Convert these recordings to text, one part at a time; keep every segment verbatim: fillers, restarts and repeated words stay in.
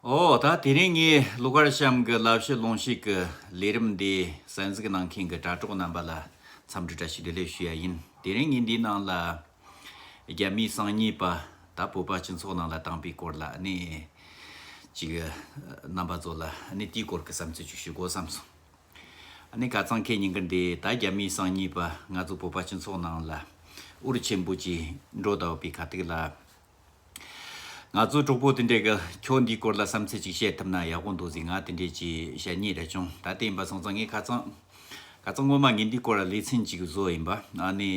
ཨོ། ད་དེ་རིང་ངས་ཀླུ་མཁར་བྱམས་ཀྱི་ལབ་གཞི་ལུང་བཤད་ཀྱི་ལས་རིམ་འདི་གསན་གཟིགས་གནང་མཁན་གྱི་དྲ་གྲོགས་རྣམ་པ་ལ་འཚམས་འདྲི་བཀྲ་ཤིས་བདེ་ལེགས་ཞུ་ཡ་ཡིན། དེ་རིང་ངས་འདིའི་ནང་ལ་རྒྱ་མིའི་གསང་ཉུལ་པ་ད་བོད་པ་སྤྱི་ཚོགས་ནང་ལ་བཏང་པའི་སྐོར་ལ་ནི་ཅིག་རྣམ་པ་ཚོ་ལ་ནི་དེའི་སྐོར་གྱི་བསམ་ཚུལ་ཅིག་ཞུ་དགོས་བསམ་སོང་། ནི་ཁ་སང་ཁེ་ཉིན་གྱི་འདི་ད་རྒྱ་མིའི་གསང་ཉུལ་པ་ང་ཚོ་བོད་པ་སྤྱི་ཚོགས་ནང་ལ་འུར་ཆེན་པོ་ཅིག་འགྲོ་བསྡད་པའི་ཁ་ཐུག་ལ། ང་ཚོ་གྲོགས་པོ་དེ་འདྲས་གི་ཁྱོད་འདིའི་སྐོར་ལ་བསམ་ཚུལ་ཅིག་བཤད་ཐུབ་ན་ཡག་པོ་འདུག་ཟེར་ང་དེ་འདྲས་ཅིག་བཤད་མཁན་རེ་བྱུང་། ད་དེ་ཡིན་པ་སོང་ཙང་ངས་ཁ་ཚང་ཁ་ཚང་ངོ་མ་ངས་འདིའི་སྐོར་ལ་ལེ་ཚན་ཅིག་བཟོ་ཡིན་པ། ཨ་ནི་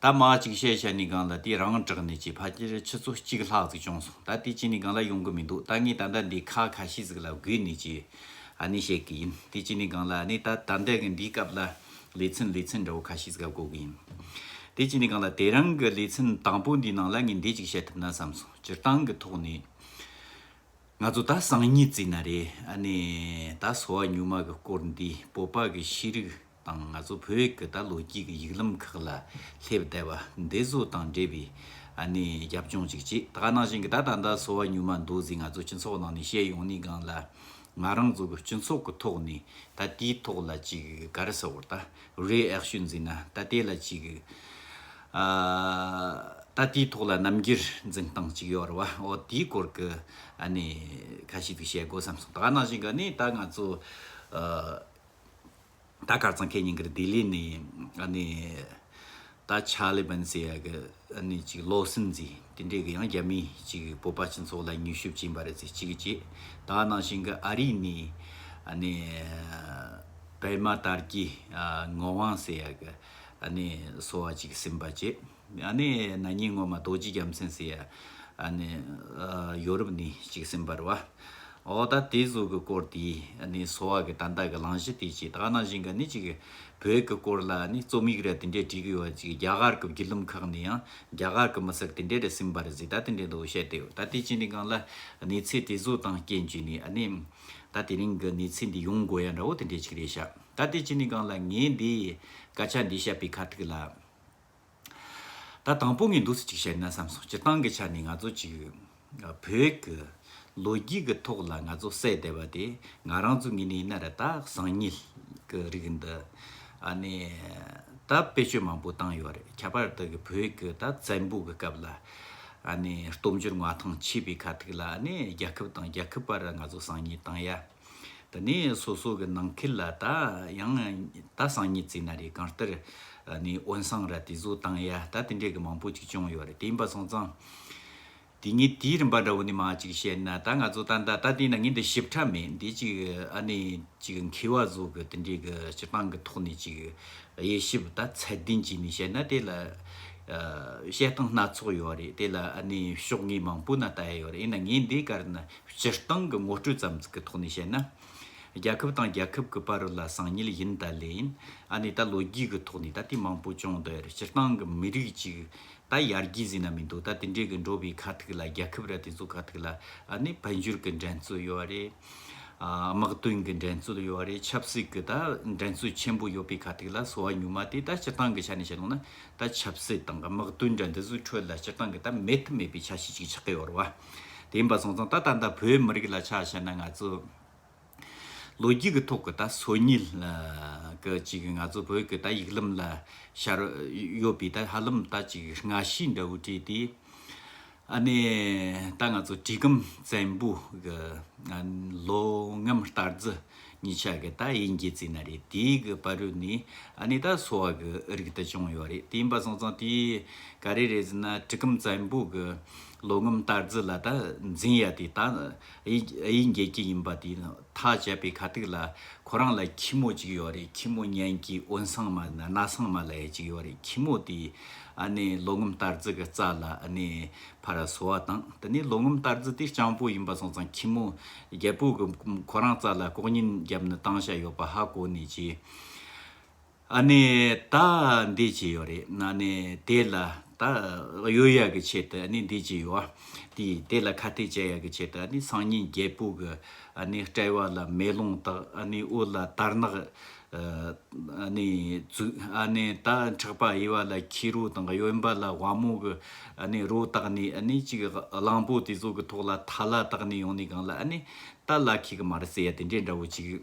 ད་མ་ཅིག་བཤད་བཤད་ནས་སྒང་ལ་དེ་རང་དྲག་ནས་ཅིག་ཕལ་ཆེར་ཆུ་ཚོད་གཅིག་ལྷག་ཟིག་བྱུང་སོང་། ད་དེ་ཅི་ནས་སྒང་ལ་ཡོང་གི་མི་འདུག། ད་ངས་ད་ལྟ་འདི་ཁ་ཁ་ཤས་ཟིག་ལ་བགོས་ནས་ཅིག་ཨ་ནི་བཤད་གི་ཡིན། དེ་ཅི་ནས་སྒང་ལ་ཨ་ནི་ད་ད་ལྟ་གི་འདིའི་སྐབས་ལ་ལེ་ཚན་ལེ་ཚན་འདྲ་བོ་ཁ་ཤས་ཟིག་བགོ་གི་ཡིན། དེ་ཅི་ནས་སྒང་ལ་དེ་རིང་གི་ལེ་ཚན་དང་པོ་འདིའི་ནང་ལ་ངས་འདི་ཅིག་བཤད་ཐུབ་ན་བསམ་སོང་། སྤྱིར་བཏང་གི་ཐོག་ནས་ང་ཚོ་ད་གསང་ཉུལ་བརྩིས་ན་རེད། ཨ་ནི་ད་སོ་པ་ཉུལ་མ་གི་སྐོར་འདི་བོད་པ་གི་ཤེས་རིག་དང་ང་ཚོ་བོད་ཀྱི་ད་ལོ་རྒྱུས་ཀྱི་ཡིག་ལམ་ཁག་ལ་སླེབས་བསྡད་པ་འདི་ཚོ་དང་འབྲེལ་བའི་ཨ་ནི་རྒྱབ་ལྗོངས་ཅིག་བྱས། ད་ག་ནང་བཞིན་གྱི་ད་ད་ལྟ་སོ་པ་ཉུལ་མ་འདུག་ཟེར་ང་ཚོ་སྤྱི་ཚོགས་ནང་ནས་བཤད་ཡོང་ནས་སྒང་ལ། ང་རང་ཚོ་གི་སྤྱི་ཚོགས་ཀྱི་ཐོག་ནས་ད་དེའི་ཐོག་ལ་ཅིག་ག་རེ་ཟེར་བར་ད་རེ་ཨེག་ཤོན་ཟེར་ན་ད་དེ་ལ་ཅིག་ཨ་ད་དེའི་ཐོག་ལ་རྣམ་འགྱུར་འཛིན་སྟངས་ཅིག་ཡོད་རེད་བ། འོ་དེའི་སྐོར་གི་ཨ་ནི་ཁ་ཤས་ཅིག་བཤད་དགོས་བསམ་སོང་། ད་ག་ནང་བཞིན་གི་ནི་ད་ང་ཚོ་ཨ། ད་ཁ་སང་ཁེ་ཉིན་གྱི་ལྡི་ལི་ནས་ཨ་ནི་ད་ཆར་ལི་བན་ཟེར་ཡ་གི་ཨ་ནི་ཅིག་ལོ་སིན་ཟེར་དེ་འདྲས་གི་ཡང་རྒྱ་མི་ཅིག་བོད་པ་སྤྱི་ཚོགས་ལ་ཉེས་ཞིབ་བྱིན་པ་རེད་ཟེར་ཅིག་བྱས། ད་ནང་བཞིན་གི་ཨ་རི་ནས་ཨ་ནི་པད་མ་དར་གྱི་ངག་དབང་ཟེར་ཡ་གི་ཨ་ནི་སོ་པ་ཅིག་སིམ་པ་བྱས། ཨ་ནི་ན་ནིང་སྔོན་མ་རྡོ་རྗེ་རྒྱལ་མཚན་ཟེར་ཡ་ཨ་ནི་ཨ་ཡོ་རོབ་ནས་ཅིག་སིམ་པ་རེད་བ། འོ་ད་དེ་ཚོ་གི་སྐོར་དེ་ཨ་ནི་སོ་པ་གི་ད་ལྟ་གི་གླེང་གཞི་དེ་ཅིག་ད་ག་ནང་བཞིན་གི་ནི་ཅིག་བོད་གི་སྐོར་ལ་ནི་རྩོམ་ཡིག་ར་དེ་འདྲས་བྲིས་གི་ཡོད་ཅིག་རྒྱ་གར་གི་བརྒྱུད་ལམ་ཁག་ནས་ཡང་རྒྱ་གར་གི་མི་སེར་དེ་འདྲས་ར་སིམ་པ་རེད་ཟེར། ད་དེ་འདྲས་འདུག་བཤད་དེ་ཡོད། ད་དེ་ཅི་ནས་སྒང་ལ་གནས་ཚུལ་དེ་ཚོ་དང་རྐྱེན་བྱས་ནས་ཨ་ནི་ད་དེ་རིང་གི་གནས་ཚུལ་འདི་ཡོང་དགོས་ཡ་འདྲ་བོ་དེ་འདྲས་ཅིག་རེད་ཤག། ད་དེ་ཅི་ནས་སྒང་ལ་ངས་འདི་སྐད་ཆ་འདི་བཤད་པའི་ཁ་ཐུག་ལ། ད་དང་པོ་ངས་འདུག་སེ་ཅིག་བཤད་ན་བསམ་སོང་། སྤྱིར་བཏང་གི་ཆ་ནས་ང་ཚོ་ཅིག་བོད་ཀྱི་ལོ་རྒྱུས་ཀྱི་ཐོག་ལ་ང་ཚོ་བསད་བསྡད་པ་དེ་ང་རང་ཚོ་ངོས་ནས་ཡིན་ན་ར་ད་གསང་ཉུལ་གྱི་རིགས་འདི་ཨ་ནི་ད་བེད་སྤྱོད་མང་པོ་བཏང་ཡོད་རེད། ཁྱད་པར་དུ་གི་བོད་ཀྱི་ད་བཙན་པོ་གི་སྐབས་ལ་ཨ་ནི་སྟོབས་འབྱོར་མངའ་ཐང་ཆེ་བའི་ཁ་ཐུག་ལ་ཨ་ནི་རྒྱལ་ཁབ་དང་རྒྱལ་ཁབ་བར་ང་ཚོ་གསང་ཉུལ་བཏང་ཡ། དེ་ནས་སོ་སོ་གི་ནང་ཁུལ་ལ་ད་ཡང་ད་གསང་ཉུལ་བརྩིས་ན་རེད། གང་ལྟར་ནི་འོན་སང་ར་དེ་ཚོ་བཏང་ཡ་ད་དེ་འདྲས་གི་མང་པོ་ཅིག་བྱུང་ཡོད་རེད། དེ་ཡིན་པ་སོང་ཙང་དེ་ངས་དེའི་རིམ་པ་འདྲ་བོ་ནས་མ་ཅིག་བཤད་ན། ད་ང་ཚོ་ད་ད་ད་དེ་ན་ངས་འདི་ཞིབ་ཕྲ་མེད། འདི་ཅིག་ཨ་ནི་ཅིག་མཁས་པ་ཚོ་གི་དེ་འདྲས་གི་སྤྱིར་བཏང་གི་ཐོག་ནས་ཅིག་དབྱེ་ཞིབ་ད་ཚད་ལྡན་བྱས་ནས་བཤད་ན་དེ་ལ་བཤད་སྟངས་སྣ་ཚོགས་ཡོད་རེད། དེ་ལ་ཨ་ནི་ཕྱོགས་ངོས་མང་པོ་ན་ལྟ་ཡ་ཡོད་རེད། ཡིན་ན་ངས་འདི་གར་ན། སྤྱིར་བཏང་གི་ངོ་སྤྲོད་ཙམ་ཟིག་གི་ཐོག་ནས་བཤད་ན། རྒྱལ་ཁབ་དང་རྒྱལ་ཁབ་ཀྱི་བར་ལ་གསང་ཉུལ་ཡིན་ད་ལེ་ཡིན། ཨ་ནི་ད་ལོ་རྒྱུས་ཀྱི་ཐོག་ནས་ད་དེ་མང་པོ་བྱུང་འདུག་ཡ་རེད། སྤྱིར་བཏང་གི་མི་རིགས་ཅིག་ད་ཡར་རྒྱས་ཟིན་ན་མི་འདུག། ད་དེ་འདྲས་གི་འགྲོ་བའི་ཁ་ཐུག་ལ་རྒྱལ་ཁབ་ར་དེ་ཚོ་ཁ་ཐུག་ལ་ཨ་ནི་དཔལ་འབྱོར་གི་འགྲན་རྩོད་ཡོད་རེད། ཨ་དམག་དོན་གི་འགྲན་རྩོད་ཡོད་རེད། ཆབ་སྲིད་གི་ད་འགྲན་རྩོད་ཆེན་པོ་ཡོད་པའི་ཁ་ཐུག་ལ་སོ་པ་ཉུལ་མ་དེ་ད་སྤྱིར་བཏང་གི་ཆ་ནས་བཤད་ཡོང་ན་ད་ཆབ་སྲིད་དང་དམག་དོན་འདྲ་འདི་ཚོའི་ཁྲོད་ལ་སྤྱིར་བཏང་གི་ད་མེད་ཐབས་མེད་པའི་ཆ་ཤས་ཅིག་ཆགས་ཀྱི་ཡོད་རེད་བ། དེ་ཡིན་པ་སོང་ཙང་ད་ད་ལྟ་བོད་མི་རིགས་ལ་ཆ་བཞག་ན་ང་ཚོ་ལོ་རྒྱུས་ཀྱི་ཐོག་གི་ད་སོ་ཉུལ་གི་ཅིག་ང་ཚོ་བོད་ཀྱི་ད་ཡིག་ལམ་ལ་ཤར་ཡོད་པའི་ད་ཧ་ལམ་ད་ཅིག་སྔ་ཤོས་འདྲ་བོ་བྲིས་ཏེ། ཨ་ནི་ད་ང་ཚོ་གྲི་གུམ་བཙན་པོ་གི་ལོ་ངམ་རྟ་རྫི་གཉིས་ཆ་གི་ད་དབྱེན་གྱི་རྩིས་ན་རེད། དེའི་གི་བར་རུ་ནི་ཨ་ནི་ད་སོ་པ་གི་རིགས་ད་བྱུང་ཡོད་རེད། དེ་ཡིན་པ་སོང་ཙང་དེ་ག་རེ་རེད་ཟེར་ན་གྲི་གུམ་བཙན་པོ་གི་ལོ་ངམ་རྟ་རྫི་ལ་ད་འཛིན་ཡ་དེ་ད་དབྱེན་གྱི་རྩིས་ཡིན་པ་དེ་ཐག་བཅད་པའི་ཁ་ཐུག་ལ་ཁོ་རང་ལ་ཁྱི་མོ་གཅིག་ཡོད་རེད། ཁྱི་མོ་གཉན་གྱི་འོན་སང་མ་ན་སང་མ་ལ་ཡ་གཅིག་ཡོད་རེད། ཁྱི་མོ་དེ་ཨ་ནི་ལོ་ངམ་རྟ་རྫི་གི་རྩ་ལ་ཨ་ནི་ཕར་སོ་པ་དང་། དེ་ནས་ལོ་ངམ་རྟ་རྫི་དེ་སྤྱང་པོ་ཡིན་པ་སོང་ཙང་ཁྱི་མོ་རྒྱལ་པོ་གི་ཁོ་རང་རྩ་ལ་ལྐོག་རྔན་བརྒྱབ་ནས་བཏང་བཞག་ཡོད་པ་ཧ་གོ་ནས་ཀྱི་ཨ་ནི་ད་འདི་བྱས་ཡོད་རེད། ཨ་ནི་དེ་ལ་ ད་གཡོལ་ཡ་གི་ཆེད་དུ་ཨ་ནི་འདི་བྱས་ཡོད། དེ་དེ་ལ་ཁ་གཏད་བཅག་ཡ་གི་ཆེད་དུ་ཨ་ནི་སང་ཉིན་རྒྱལ་པོ་གི་ཨ་ནི་སྤྲེལ་བ་ལ་མེ་ལོང་བཏགས། ཨ་ནི་འོད་ལ་དར་ནག་ཨ་ནི་བཙུགས། ཨ་ནི་ད་ཕྲག་པ་གཡས་པ་ལ་ཁྱི་རོ་དང་གཡོན་པ་ལ་ཝ་མོ་གི་ཨ་ནི་རོ་བཏགས་ནས། ཨ་ནི་གཅིག་གླང་པོ་དེ་ཚོ་གི་ཐོག་ལ་ཐ་ལ་བཏགས་ནས་ཡོང་ནས་སྒང་ལ། ཨ་ནི་ད་ལ་ཁྱི་གི་མ་རེད་ཟེར་ཡ་དེ་འདྲའི་འདྲ་བོ་ཅིག་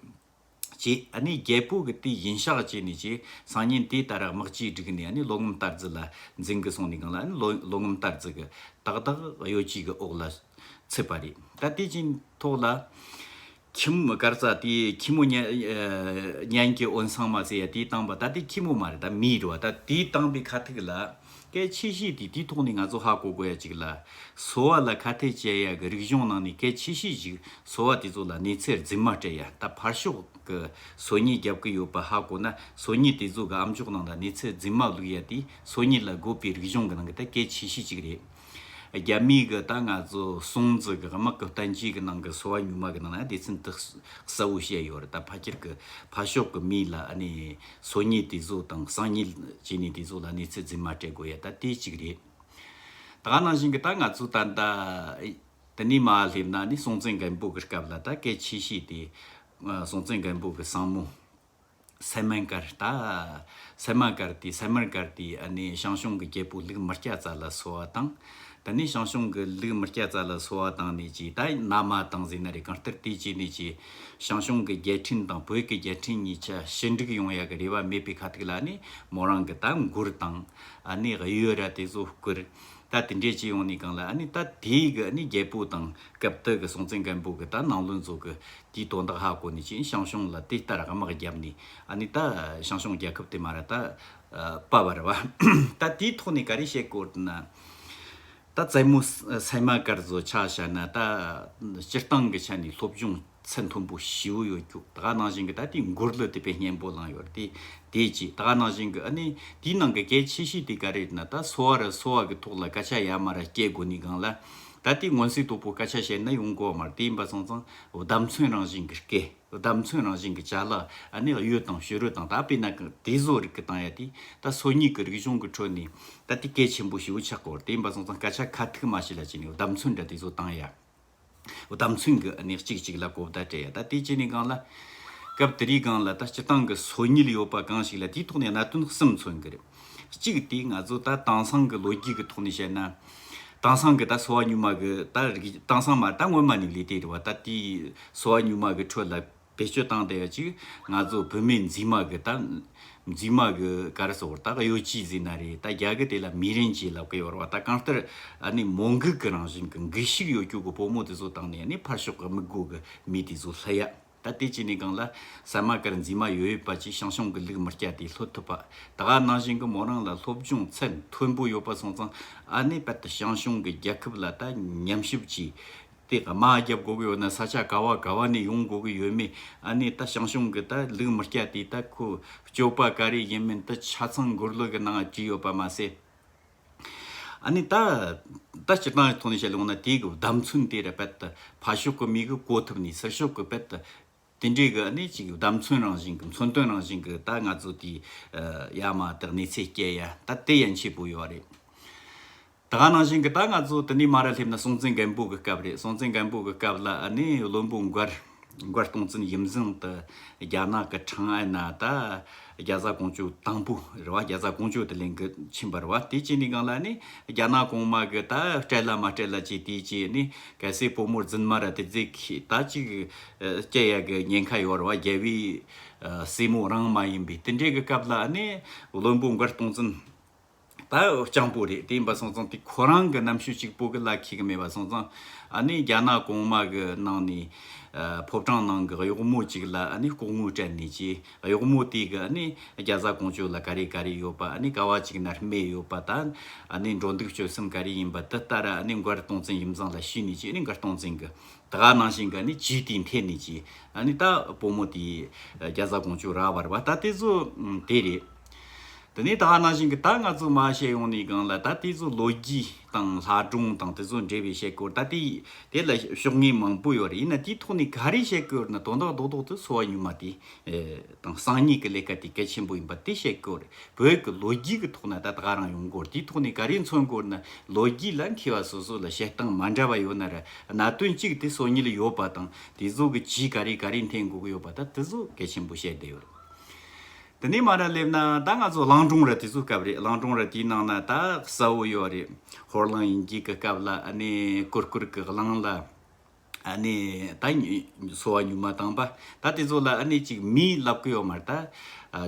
ཅེས། ཨ་ནི་རྒྱལ་པོ་གི་དེ་ཡིན་ཤག་ཅེས་ནས་ཅེས། སང་ཉིན་དེ་ལྟར་དམག་ཅིག་བསྒྲིགས་ནས། ཨ་ནི་ལོ་ངམ་རྟ་རྫི་ལ་འཛིང་གི་སོང་ནས་སྒང་ལ། ཨ་ནི་ལོ་ལོ་ངམ་རྟ་རྫི་གི་ཏག་ཏག་གཡོ་ཇུས་གི་འོག་ལ་ཚུད་པ་རེད། ད་དེ་ཅིན་ཐོག་ལ་ཁྱི་མོ་གར་ས་དེ་ཁྱི་མོ་ཉན་ཉན་གྱི་འོན་སང་མ་ཟེར་ཡ་དེ་བཏང་པ། ད་དེ་ཁྱི་མོ་མ་རེད། ད་མི་རེད་བ། ད་དེ་བཏང་པའི་ཁ་ཐུག་ལ་གལ་ཆེ་ཤོས་དེ། དེའི་ཐོག་ནས་ང་ཚོ་ཧ་གོ་དགོས་ཡ་ཅིག་ལ། གསོ་བ་ལ་ཁ་གཏད་བཅག་ཡ་གི་རིག་གཞུང་ནང་ནས་གལ་ཆེ་ཤོས་ཅིག་གསོ་བ་དེ་ཚོ་ལ་གནོད་འཚེ་རྫུན་མ་སྤྲད་ཡ། ད་ཕར་ཕྱོགས་གི་སོ་ཉལ་རྒྱབ་གི་ཡོད་པ་ཧ་གོ་ན། སོ་ཉལ་དེ་ཚོ་གི་ཨམ་ཅོག་ནང་ལ་གནོད་འཚེ་རྫུན་མ་བླུག་ཡ་དེ་སོ་ཉལ་ལ་དགོས་པའི་རིག་གཞུང་གི་ནང་གི་ད་གལ་ཆེ་ཤོས་ཅིག་རེད། རྒྱ་མིའི་གི་ད་ང་ཚོ་སྲོང་བཙན་གི་དམག་གི་བསྟན་བཅོས་གི་ནང་གི་གསོ་བ་གཉུག་མ་གི་ནང་ན་སྡེ་ཚན་དེ་གསལ་བོ་བཤད་ཡོད་རེད། ད་ཕལ་ཆེར་གི་ཕར་ཕྱོགས་གི་མི་ལ་ཨ་ནི་སོ་ཉལ་དེ་ཚོ་དང་གསང་ཉལ་བྱས་ནས་དེ་ཚོ་ལ་གནོད་འཚེ་རྫུན་མ་སྤྲད་དགོས་ཡ་ད་དེ་གཅིག་རེད། ད་ག་ནང་བཞིན་གི་ད་ང་ཚོ་ད་ལྟ་དེ་ནས་མར་སླེབས་ན། ཨ་ནི་སྲོང་བཙན་སྒམ་པོ་གི་སྐབས་ལ་ད་གལ་ཆེ་ཤོས་དེ་སྲོང་བཙན་སྒམ་པོ་གི་སྲིང་མོ་སད་མན་དཀར། ད་སད་མན་དཀར་དེ། སད་མན་དཀར་དེ་ཨ་ནི་ཞང་ཞུང་གི་རྒྱལ་པོ་ལུག་མི་སྐྱ་རྩ་ལ་གསོལ་བ་བཏང་། དེ་ནས་ཞང་ཞུང་གི་ལུག་མི་སྐྱ་རྩ་ལ་གསོལ་བ་བཏང་ནས་ཅི། ད་མནའ་མ་བཏང་ཟེར་ན་རེད། གང་ལྟར་དེ་བྱས་ནས་ཅི། ཞང་ཞུང་གི་རྒྱལ་ཕྲན་དང་བོད་ཀྱི་རྒྱལ་ཕྲན་གཉིས་ཆ་ཞི་འགྲིག་ཡོང་ཡ་གི་རེ་བ་མེད་པའི་ཁ་ཐུག་ལ། ཨ་ནི་མོ་རང་གི་ད་མགུར་དང་ཨ་ནི་གཡོ་ར་དེ་ཚོ་བསྐུར། ད་དེ་འདྲས་ཅི་ཡོང་ནས་སྒང་ལ། ཨ་ནི་ད་དེའི་གི་ཨ་ནི་རྒྱལ་པོ་དང་སྐབས་དེ་གི་སྲོང་བཙན་སྒམ་པོ་གི་ད་ནང་བློན་ཚོ་གི་དེའི་དོན་དག་ཧ་གོ་ནས་ཅི། ཞང་ཞུང་ལ་དེ་ལྟར་དམག་བརྒྱབ་ནས། ཨ་ནི་ད་ཞང་ཞུང་རྒྱལ་ཁབ་དེ་མར་ད་ཨ་སྤར་བ་རེད་བ། ད་དེའི་ཐོག་ནས་ག་རེ་བཤད་དགོས་ན། ད་བཙན་མོ་སད་མན་དཀར་ཚོ་ཆ་བཞག་ན། ད་སྤྱིར་བཏང་གི་ཆ་ནས་སློབ་སྦྱོང་ཚད་མཐོན་པོ་ཞེ་པོ་ཡོད་རྒྱུ། ད་ག་ནང་བཞིན་གི་ད་དེའི་མགུར་གླུ་དེ་དཔེ་སྙན་པོ་བླངས་ཡོད་རེད། དེ་དེ་གཅིག། ད་ག་ནང་བཞིན་གི་ཨ་ནི་དེའི་ནང་གི་གལ་ཆེ་ཤོས་དེ་ག་རེ་རེད་ན། ད་གསོ་བ་ར་གསོ་བ་གི་ཐོག་ལ་སྐད་ཆ་ཡར་མར་ར་སྐྱེལ་དགོས་ནས་སྒང་ལ། ད་དེ་མངོན་གསལ་དོད་པོ་སྐད་ཆ་བཤད་ན་ཡོང་གོ་མ་རེད། དེ་ཡིན་པ་སོང་ཙང་བརྡབ་མཚོན་རང་བཞིན་གི་སྐད། བརྡབ་མཚོན་རང་བཞིན་གྱི་ཅ་ལག། ཨ་ནི་གཡོ་དང་བྱུ་རུ་དང་། ད་དཔེར་ན་གི་དེ་བཟོ་རིགས་ཀྱི་བཏང་ཡ་དེ་ད་སོ་ཉལ་གྱི་རིག་གཞུང་གི་ཁྲོད་ནས་ད་དེ་གལ་ཆེན་པོ་ཞེ་པོ་ཆགས་ཀྱི་ཡོད་རེད། དེ་ཡིན་པ་སོང་ཙང་སྐད་ཆ་ཁ་ཐུག་མ་བཤད་ལ་བྱས་ནས་བརྡབ་མཚོན་འདྲ་དེ་ཚོ་བཏང་ཡ། བརྡབ་མཚོན་གྱི་ཨ་ནི་གཅིག་གཅིག་ལ་གོ་བརྡ་སྤྲད་ཡ། ད་དེ་བྱས་ནས་སྒང་ལ་སྐབས་དེ་རིང་སྒང་ལ་ད་སྤྱིར་བཏང་གི་སོ་ཉལ་ཡོད་པ་གང་ཞིག་ལ་དེའི་ཐོག་ནས་གནད་དོན་གསུམ་མཚོན་གི་རེད། གཅིག་དེ་ང་ཚོ་ད་དེང་སང་གི་ལོ་རྒྱུས་ཀྱི་ཐོག་ནས་བཤད་ན། དེང་སང་གི་ད་གསོ་བ་གཉུག་མ་གི་ད་རིགས། དེང་སང་མ་ད་སྔོན་མ་ནས་ལས་དེ་རེད་བ། ད་དེའི་གསོ་བ་གཉུག་མ་གི་ཁྲོད་ལ་བེད་སྤྱོད་བཏང་བསྡད་ཡ་ཅིག། ང་ཚོ་བུད་མེད་མཛེས་མ་གི་ད་མཛེས་མ་གི་ག་རེ་ཟེར་དགོས་རེད། ད་གཡོ་ཇུས་ཟེར་ན་རེད། ད་རྒྱ་གི་དེ་ལ་མི་རན་ཅེས་ལབ་གི་ཡོད་རེད་བ། ད་གང་ལྟར་ཨ་ནི་མོ་འགུག་གི་རང་བཞིན་གི་འགུལ་ཤུགས་ཡོད་རྒྱུ་གི་བུ་མོ་དེ་ཚོ་བཏང་ནས། ཨ་ནི་ཕར་ཕྱོགས་གི་དམིགས་སྒོ་གི་མི་དེ་ཚོ་བསླུ་ཡ། ད་དེ་བྱས་ནས་སྒང་ལ་ཟ་མ་དཀར་མཛེས་མ་ཡོད་ཡོད་པ་ཅིག་ཞང་ཞུང་གི་ལུག་མི་སྐྱ་དེ་བླུ་ཐུབ་པ། ད་ག་ནང་བཞིན་གི་མོ་རང་ལ་སློབ་སྦྱོང་ཚད་མཐོན་པོ་ཡོད་པ་སོང་ཙང་། ཨ་ནི་རྦད་དེ་ཞང་ཞུང་གི་རྒྱལ་ཁབ་ལ་ད་ཉམས་ཞིབ་ཅིག་དེ་དམག་རྒྱབ་དགོས་གི་ཡོད་ན་ས་ཆ་ག་བ་ག་བ་ནས་ཡོང་དགོས་གི་ཡོད་མེད། ཨ་ནི་ད་ཞང་ཞུང་གི་ད་ལུག་མི་སྐྱ་དེ་ད་ཁོ་སྤྱོད་པ་ག་རེ་ཡིན་མིན་ད་ཆ་ཚང་མགུར་གླུ་གི་ནང་བྲིས་ཡོད་པ་མ་ཟད། ཨ་ནི་ད་ད་སྤྱིར་བཏང་གི་ཐོག་ནས་བཤད་ཡོང་ན། དེ་གི་བརྡབ་མཚོན་དེ་ར་རྦད་དེ་ཕར་ཕྱོགས་གི་མི་གི་གོ་ཐུབ་ནས་ཚུར་ཕྱོགས་གི་རྦད་དེ་དེ་འདྲའི་གི་ཨ་ནི་ཅིག་བརྡབ་མཚོན་རང་བཞིན་གི། མཚོན་དོན་རང་བཞིན་གི་ད་ང་ཚོ་དེ་ཡར་མར་དེ་གནོད་འཚེ་སྐྱེལ་ཡ་ད་དེ་ཡན་ཆད་པོ་ཡོད་རེད། ད་ག་ནང་བཞིན་གི་ད་ང་ཚོ་དེ་ནས་མར་ར་སླེབས་ན་སྲོང་བཙན་སྒམ་པོ་གི་སྐབས་རེད། སྲོང་བཙན་སྒམ་པོ་གི་སྐབས་ལ་ཨ་ནི་བློན་པོ་མགར་མགར་སྟོང་བཙན་ཡུམ་བཟང་དེ་རྒྱ་ནག་གི་ཁྲང་ཨན་ན་ད་རྒྱ་བཟའ་ཀོང་ཇོ་དང་པོ་རེད་བ། རྒྱ་བཟའ་ཀོང་ཇོ་དེ་ལེན་གི་ཕྱིན་པ་རེད་བ། དེ་བྱས་ནས་སྒང་ལ་ནི་རྒྱ་ནག་གོང་མ་གི་ད་སྤྲད་ལ་མ་སྤྲད་ལ་བྱས། དེ་བྱས་ནས་གལ་སྲིད་བུ་མོ་རྫུན་མ་ར་དེ་ཟིག་གིས་ད་ཅིག་སྐྱེ་ཡ་གི་ཉེན་ཁ་ཡོད་རེད་བ། རྒྱལ་བའི་སྲས་མོ་རང་མ་ཡིན་པའི་དེ་འདྲའི་གི་སྐབས་ལ་ནི་བློན་པོ་མགར་སྟོང་བཙན་ད་སྤྱང་པོ་རེད། དེ་ཡིན་པ་སོང་ཙང་དེ་ཁོ་རང་གི་རྣམ་ཤེས་གཅིག་པོ་གི་ལ་ཁེལ་གི་མེད་པ་སོང་ཙང་། ཨ་ནི་རྒྱ་ནག་གོང་མ་གི་ནང་ནས་ཨ་ཕོ་བྲང་ནང་གི་གཡོག་མོ་གཅིག་ལ་ཨ་ནི་ལྐོག་དངུལ་སྤྲད་ནས་ཀྱི། གཡོག་མོ་དེ་གི་ཨ་ནི་རྒྱ་བཟའ་ཀོང་ཇོ་ལ་ག་རེ་ག་རེ་ཡོད་པ། ཨ་ནི་ག་བ་གཅིག་ན་རྨེ་ཡོད་པ། ད་ཨ་ནི་འགྲོ་འདུག་སྤྱོད་གསུམ་ག་རེ་ཡིན་པ་དེ་ལྟར་ཨ་ནི་མགར་སྟོང་བཙན་ཡུམ་བཟང་ལ་ཞུས་ནས་ཀྱི། ཨ་ནི་མགར་སྟོང་བཙན་གི་ད་ག་ནང་བཞིན་གི་ཨ་ནི་ཇུས་དེ་འཐེན་ནས་ཀྱི། ཨ་ནི་ད་བུ་མོ་དེ་རྒྱ་བཟའ་ཀོང་ཇོ་རག་པ་རེད་བ། ད་དེ་ཚོ་དེ་རེད། དེ་ནས་ད་ག་ནང་བཞིན་གྱི་ད་ང་ཚོ་མ་བཤད་ཡོང་ནས་གང་ལ་ད་དེ་ཚོ་ལོ་རྒྱུས་དང་ལྷ་སྒྲུང་དང་དེ་ཚོ་འབྲེལ་བའི་བཤད་སྐོར་ད་དེ་དེ་ལ་ཕྱོགས་ངེས་མང་པོ་ཡོད་རེད། ཡིན་ན་དེའི་ཐོག་ནས་ག་རེ་བཤད་ཀྱི་ཡོད་ན་དོན་དག་རྡོག་རྡོག་དེ་འཚོ་བ་སྙོན་མ་དེ་དང་གསང་གཉིས་ཀྱི་ལས་ཀ་དེ་གལ་ཆེན་པོ་ཡིན་པ་དེ་བཤད་ཀྱི་ཡོད་རེད། བོད་ཀྱི་ལོ་རྒྱུས་ཀྱི་ཐོག་ན་ད་ད་ག་རང་ཡོང་གི་ཡོད་རེད། དེའི་ཐོག་ནས་ག་རེ་མཚོན་གྱི་ཡོད་ན་ལོ་རྒྱུས་ལ་མཁས་པ་སོ་སོ་ལ་བཤད་སྟངས་མ་འདྲ་བ་ཡོད་ན་ར་གནད་དོན་གཅིག་དེ་སོ་གཉིས་ལ་ཡོད་པ་དང་དེ་ཚོ་གི་ཇུས་ག་རེ་ག་རེ་འཐེན་དགོས་ཀྱི་ཡོད་པ་ད་དེ་ཚོ་གལ་ཆེན་པོ་བཤད་བསྡད་ཡོད་རེད། དེ་ནས་མར་སླེབས་ན་ད་ང་ཚོ་གླིང་སྒྲུང་ར་དེ་ཚོའི་སྐབས་རེད། གླིང་སྒྲུང་ར་དེའི་ནང་ན་ད་གསལ་བོ་ཡོད་རེད། ཧོར་གླིང་དབྱིན་ཇི་གི་སྐབས་ལ་ཨ་ནི་གུར་གུར་གི་གླིང་ལ་ཨ་ནི་ད་ཉི་འཚོ་བ་སྙོན་མ་བཏང་པ་ད་དེ་ཚོ་ལ་ཨ་ནི་ཅིག་མིས་ལབ་གི་ཡོད་མ་རེད། ད་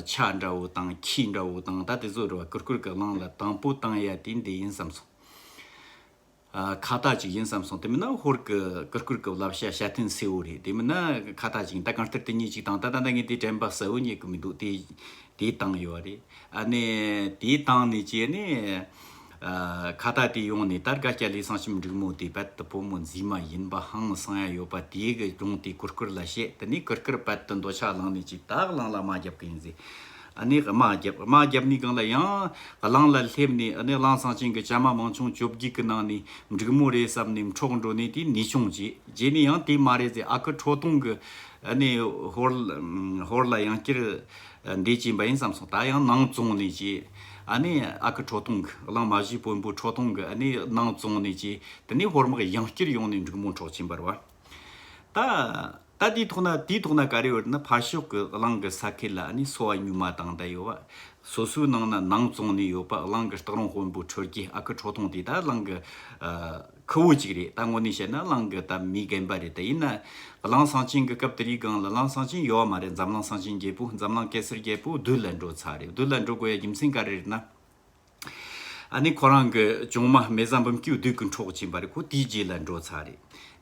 ཆ་འདྲ་བོ་དང་ཁྱི་འདྲ་བོ་དང་ད་དེ་ཚོ་རེད་བ། གུར་གུར་གི་གླིང་ལ་དང་པོ་བཏང་ཡ་དེ་འདི་ཡིན་བསམ་སོང་། ཨ། ཁ་བཏགས་ཅིག་ཡིན་བསམ་སོང་། དེ་མིན་ན་ཧོར་གི་གུར་གུར་གི་བསླབ་བྱ་བྱ་ཐུན་སེ་བོ་རེད། དེ་མིན་ན་ཁ་བཏགས་ཅིག་ཡིན། ད་གང་ལྟར་དེ་གཉིས་ཅིག་དང་ད་ད་ད་ངས་དེ་དྲན་པ་གསལ་བོ་རྙེད་གི་མི་འདུག་དེ་དེ་བཏང་ཡོད་རེད། ཨ་ནི་དེ་བཏང་ནས་བྱས་ནས་ཨ། ཁ་བཏགས་དེ་ཡོང་ནས་ད་སྒ་སྐྱ་ལའི་གསང་ཆེན་འབྲུག་མོ་དེ་རྦད་དེ་བུ་མོ་མཛེས་མ་ཡིན་པ་ཧང་སང་ཡ་ཡོད་པ་དེ་གི་སྒྲུང་དེ་གུར་གུར་ལ་བཤད། དེ་ནས་གུར་གུར་རྦད་དེ་འདོད་ཆགས་ལངས་ནས་ཅིག་ད་གླིང་ལ་དམག་རྒྱབ་གི་ཡིན་ཟེར། ཨ་ནི་དམག་རྒྱབ། དམག་རྒྱབ་ནས་གང་ལ་ཡང་གླིང་ལ་སླེབས་ནས་ཨ་ནི་གླིང་ཚང་ཆེན་གྱི་བྱ་མ་མང་ཆུང་བཅོ་བརྒྱད་ཀྱི་ནང་ནས་འབྲུག་མོ་རེད་བསམ་ནས་འཕྲོག་འགྲོ་ནས་དེ་ནུས་ཆུང་བྱས། རྗེས་ནས་ཡང་དེ་མ་རེད་ཟེར། ཨ་ཁུ་ཁྲོ་ཐུང་གི་ཨ་ནི་ཧོར་ཧོར་ལ་ཡང་བསྐྱར་འདས་ཕྱིན་པ་ཡིན་བསམ་སོང་། ད་ཡང་ནང་བཙོང་ནས་ཅི། ཨ་ནི་ཨ་ཁུ་ཁྲོ་ཐུང་གི་གླིང་མ་བཞིའི་དཔོན་པོ་ཁྲོ་ཐུང་གི་ཨ་ནི་ནང་བཙོང་ནས་ཅི། དེ་ནས་ཧོར་དམག་ཡང་བསྐྱར་ཡོང་ནས་འབྲུག་མོ་འཕྲོག་ཕྱིན་པ་རེད་བ། ད། ད་དེའི་ཐོག་ན་དེའི་ཐོག་ན་ག་རེ་ཡོད་ན་ཕར་ཕྱོགས་ཀྱི་གླིང་གི་ས་ཁུལ་ལ་ཨ་ནི་འཚོ་བ་སྙོན་མ་བཏང་བསྡད་ཡོད་པ། སོ་སོའི་ནང་ན་ནང་བཙོང་ནས་ཡོད་པ་གླིང་གི་སྟག་རོང་དཔོན་པོ་ཁྲོ་རྒྱལ་ཨ་ཁུ་ཁྲོ་ཐུང་དེ་ད་གླིང་གི་ཨ་ཁུ་བོ་གཅིག་རེད། ད་དངོས་གནས་བཤད་ན་གླིང་གི་ད་མི་རྒན་པ་རེད། ད་ཡིན་ན་གླིང་ཚང་ཆེན་གྱི་སྐབས་དེ་རིང་སྒང་ལ་གླིང་ཚང་ཆེན་ཡོད་མ་རེད། འཛམ་གླིང་ཚང་ཆེན་རྒྱལ་པོ་འཛམ་གླིང་གེ་སར་རྒྱལ་པོ་བདུད་ལ་འགྲོ་ཚར་རེད། བདུད་ལ་འགྲོ་དགོས་ཡ་རྒྱུ་མཚན་ག་རེ་རེད་ན། ཨ་ནི་ཁོ་རང་གི་ཆུང་མ་མེ་བཟའ་འབུམ་སྐྱིད་བདུད་ཀྱིས་འཕྲོག་ཕྱིན་པ་རེད། ཁོ་དེའི་རྗེས་ལ་འགྲོ་ཚར་རེད།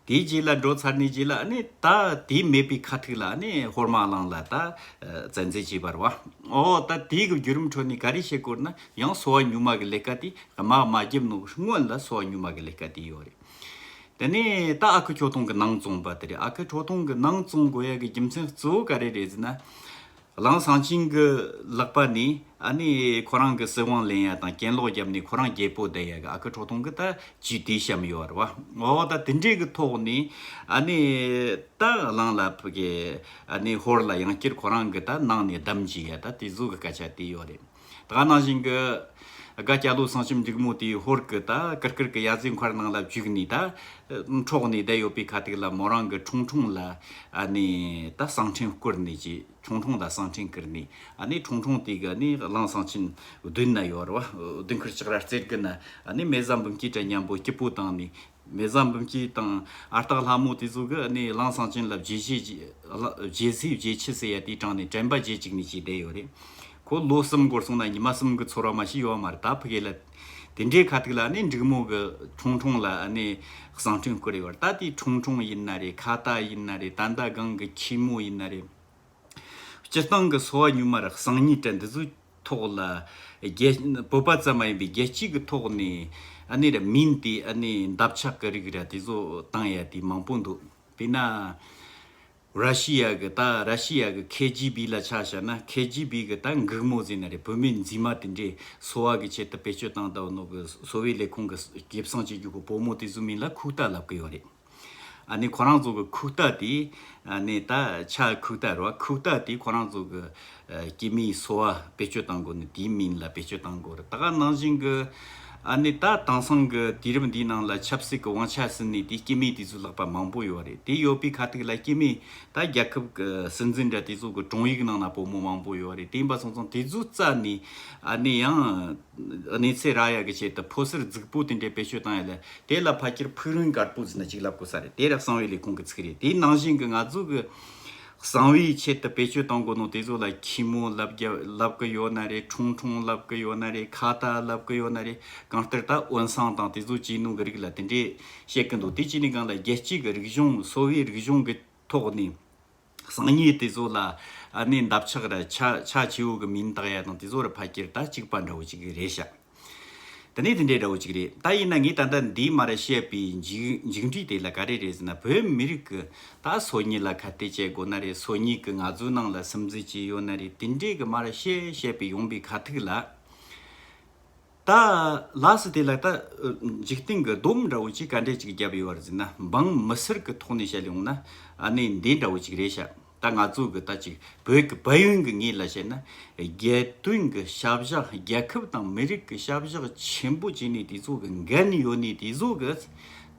དེའི་རྗེས་ལ་འགྲོ་ཚར་ནས་རྗེས་ལ་ཨ་ནི་ད་དེ་མེད་པའི་ཁ་ཐུག་ལ་ཨ་ནི་ཧོར་དམག་གླིང་ལ་ད་བཙན་འཛུལ་བྱས་པ་རེད་བ། ཨོ་ད་དེའི་གི་བརྒྱུད་རིམ་ཁྲོད་ནས་ག་རེ་བཤད་དགོས་ན་ཡང་འཚོ་བ་སྙོན་མ་གི་ལས་ཀ་དེ་དམག་མ་བརྒྱབ་ནོ་སྔོན་ལ་འཚོ་བ་སྙོན་མ་གི་ལས་ཀ་དེ་ཡོད་རེད། དེ་ནས་ད་ཨ་ཁུ་ཁྲོ་ཐུང་གི་ནང་བཙོང་པ་དེ་རེད། ཨ་ཁུ་ཁྲོ་ཐུང་གི་ནང་བཙོང་དགོས་ཡ་གི་རྒྱུ་མཚན་གཙོ་བོ་ག་རེ་རེད་ཟེར་ན། གླིང་ཚང་ཆེན་གྱི་ལག་པ་ནས་ཨ་ནི་ཁོ་རང་གི་སྲིད་དབང་ལེན་ཡ་དང་གྱེན་ལོག་བརྒྱབ་ནས་ཁོ་རང་རྒྱལ་པོ་བསྡད་ཡ་གི་ཨ་ཁུ་ཁྲོ་ཐུང་གི་ད་ཇུས་དེ་བཤམས་ཡོད་རེད་བ། འོ་ད་དེ་འདྲའི་གི་ཐོག་ནས་ཨ་ནི་ད་གླིང་ལ་ཕ་གི་ཨ་ནི་ཧོར་ལ་ཡང་བསྐྱར་ཁོ་རང་གི་ད་ནང་ནས་བདམས་བྱས་ཡ་ད་དེ་ཚོ་གི་སྐད་ཆ་དེ་ཡོད་རེད། ད་ག་ནང་བཞིན་གི་སྒ་སྐྱ་ལོ་གསང་ཆེན་འབྲུག་མོ་དེ་ཧོར་གི་ད་ཀིར་ཀིར་གི་ཡ་ཟི་མཁར་ནང་ལ་བཅུག་ནས་ད་འཕྲོག་ནས་བསྡད་ཡོད་པའི་ཁ་ཐུག་ལ་མོ་རང་གི་ཁྲུང་ཁྲུང་ལ་ཨ་ནི་ད་གསང་འཕྲིན་བསྐུར་ནས་ཀྱི། ཁྲུང་ཁྲུང་ལ་གསང་འཕྲིན་བསྐུར་ནས་ཨ་ནི་ཁྲུང་ཁྲུང་དེ་གི་ཨ་ནི་གླིང་ཚང་ཆེན་བདུན་ན་ཡོད་རེད་བ། བདུན་ཁུར་ལྕགས་ར་རྩེ་དགུ་ན་ཨ་ནི་མེ་བཟའ་འབུམ་སྐྱིད་དྲ་མཉམ་པོ་སྐྱིད་པོ་བཏང་ནས་མེ་བཟའ་འབུམ་སྐྱིད་དང་ཨ་སྟག་ལྷ་མོ་དེ་ཚོ་གི་ཨ་ནི་གླིང་ཚང་ཆེན་ལ་རྗེས་བྱེད་རྗེས་སུ་རྗེས་ཆུ་ཟེར་ཡ་དེའི་གྲངས་ནས་དྲན་པ་བརྗེད་བཅུག་ནས་བྱས་བསྡད་ཡོད་རེད། ཁོ་ལོ་གསུམ་འགོར་སོང་ན་ཉི་མ་གསུམ་གི་ཚོར་བ་མ་ཤི་ཡོད་མ་རེད། ད་ཕ་གི་ལ་དེ་འདྲའི་ཁ་ཐུག་ལ་ཨ་ནི་འབྲུག་མོ་གི་ཁྲུང་ཁྲུང་ལ་ཨ་ནི་གསང་འཕྲིན་བསྐུར་ཡོད་རེད། ད་དེའི་ཁྲུང་ཁྲུང་ཡིན་ན་རེད། ཁ་བཏགས་ཡིན་ན་རེད། ད་ལྟ་སྒང་གི་ཁྱི་མོ་ཡིན་ན་རེད། སྤྱིར་བཏང་གི་འཚོ་བ་སྙོན་མ་ར་གསང་ཉུལ་དྲ་འདི་ཚོའི་ཐོག་ལ་རྒྱལ་བོད་པ་ཙམ་མ་ཡིན་པའི་རྒྱལ་སྤྱི་གི་ཐོག་ནས་ཨ་ནི་ར་མིང་དེ་ཨ་ནི་འདབ་ཆགས་ཀྱི་རིགས་ར་དེ་ཚོ་བཏང་ཡ་དེ་མང་པོ་འདུག་དཔེར་ན་ར་ཤི་ཡ་གི་ད་ར་ཤི་ཡ་གི་ཁེ་ཇི་བི་ལ་ཆ་བཞག་ན་ཁེ་ཇི་བི་གི་ད་འགུག་མོ་ཟེར་ན་རེད། བུད་མེད་མཛེས་མ་དེ་འདྲས་འཚོ་བ་གི་ཆེད་དུ་བེད་སྤྱོད་བཏང་བསྡད་ནོ་གི་གསོ་བའི་ལས་ཁུངས་གི་སྐྱེད་སྲིང་བྱེད་རྒྱུ་གི་བུ་མོ་དེ་ཚོའི་མིང་ལ་ཁུག་རྟ་ལབ་གི་ཡོད་རེད། ཨ་ནི་ཁོ་རང་ཚོ་གི་ཁུག་རྟ་དེ་ཨ་ནི་ད་ཆ་ཁུག་རྟ་རེད་བ། ཁུག་རྟ་དེ་ཁོ་རང་ཚོ་གི་ཨ་སྐྱེད་མོས་འཚོ་བ་བེད་སྤྱོད་བཏང་དགོས་ནི་དེའི་མིང་ལ་བེད་སྤྱོད་བཏང་དགོས་རེད། ད་ག་ནང་བཞིན་གི་ཨ་ནི་ད་དེང་སང་གི་དུས་རབས་འདིའི་ནང་ལ་ཆབ་སྲིད་ཀྱི་དབང་ཆ་ཟིན་ནས་དེ་སྐྱེད་མོས་དེ་ཚོའི་ལག་པ་མང་པོ་ཡོད་རེད། དེ་ཡོད་པའི་ཁ་ཐུག་ལ་སྐྱེད་མོས་ད་རྒྱལ་ཁབ་ཀྱི་སྲིད་འཛིན་འདྲ་དེ་ཚོ་གི་དྲུང་ཡིག་ནང་ན་བུ་མོ་མང་པོ་ཡོད་རེད། དེ་ཡིན་པ་སོང་ཙང་དེ་ཚོ་རྩ་ནས་ཨ་ནི་ཡང་གནས་ཚད་རག་ཡ་གི་ཆེད་དུ་ཕོ་གསར་རྫིག་པོ་དེ་འདྲའི་བེད་སྤྱོད་བཏང་ཡ་ལ་དེ་ལ་ཕལ་ཆེར་ཕུག་རོན་དཀར་པོ་ཟེར་ན་ཅིག་ལབ་དགོས་ས་རེད། དེ་ར་གསང་བའི་ལས་ཁུངས་ཀྱི་ཚིག་རེད། དེའི་ནང་བཞིན་གྱི་ང་ཚོ་གི་གསང་བའི་ཆེད་དུ་བེད་སྤྱོད་བཏང་དགོས་ནོ་དེ་ཚོ་ལ་ཁྱི་མོ་ལབ་རྒྱ་ལབ་གི་ཡོད་ན་རེད། ཁྲུང་ཁྲུང་ལབ་གི་ཡོད་ན་རེད། ཁ་ཏ་ལབ་གི་ཡོད་ན་རེད། གང་ལྟར་ད་འོད་སྲུང་དང་དེ་ཚོ་བྱས་ནོ་གི་རིགས་ལ་དེ་འདྲས་བཤད་གི་འདུག་དེ་བྱས་ནས་གང་ལ་རྒྱལ་སྤྱི་གི་རིག་གཞུང་གསོ་བའི་རིག་གཞུང་གི་ཐོག་ནས་གསང་ཉུལ་དེ་ཚོ་ལ་ཨ་ནི་འདབ་ཆགས་ར་ཆ་ཆ་ཆེ་བོ་གི་མིང་བཏགས་ཡ་དང་དེ་ཚོ་ར་ཕལ་ཆེར་ད་གཅིག་པ་འདྲ་བོ་ཅིག་རེད་ཤག་དེ་ནས་དེ་འདྲའི་འདྲ་བོ་ཅིག་རེད། ད་ཡིན་ན་ངས་ད་ལྟ་འདིའི་མ་ར་བཤད་པའི་མཇུག་མཇུག་འབྲས་དེ་ལ་ག་རེ་རེད་ཟེར་ན། བོད་མི་རིགས་ཀྱི་ད་སོ་ཉིད་ལ་ཁ་གཏད་བཅད་དགོས་ན་རེད། སོ་ཉིད་ཀྱི་ང་ཚོའི་ནང་ལ་སིམ་འཛུལ་བྱས་ཡོད་ན་རེད། དེ་འདྲའི་གི་མ་ར་བཤད་བཤད་པའི་ཡོང་པའི་ཁ་ཐུག་ལ། ད་ལགས་སུ་དེ་ལ་ད་འཇིག་རྟེན་གྱི་སྡོམ་འདྲ་བོ་ཅིག་ག་འདྲས་ཅིག་བརྒྱབ་ཡོད་པ་རེད་ཟེར་ན། འབངས་མི་སེར་གྱི་ཐོག་ནས་བཤད་ཡོང་ན་ཨ་ནི་འདི་འདྲ་བོ་ཅིག་རེད་ཤག་ད་ང་ཚོ་གི་ད་ཅིག་བོད་ཀྱི་བལ་ཡུལ་གྱི་ངོས་ལ་བཤད་ན། རྒྱལ་དོན་གྱི་བྱ་བཞག་རྒྱལ་ཁབ་དང་མི་རིགས་ཀྱི་བྱ་བཞག་ཆེན་པོ་བྱས་ནས་དེ་ཚོ་གི་འགན་ཡོད་ནས་དེ་ཚོ་གི་ད་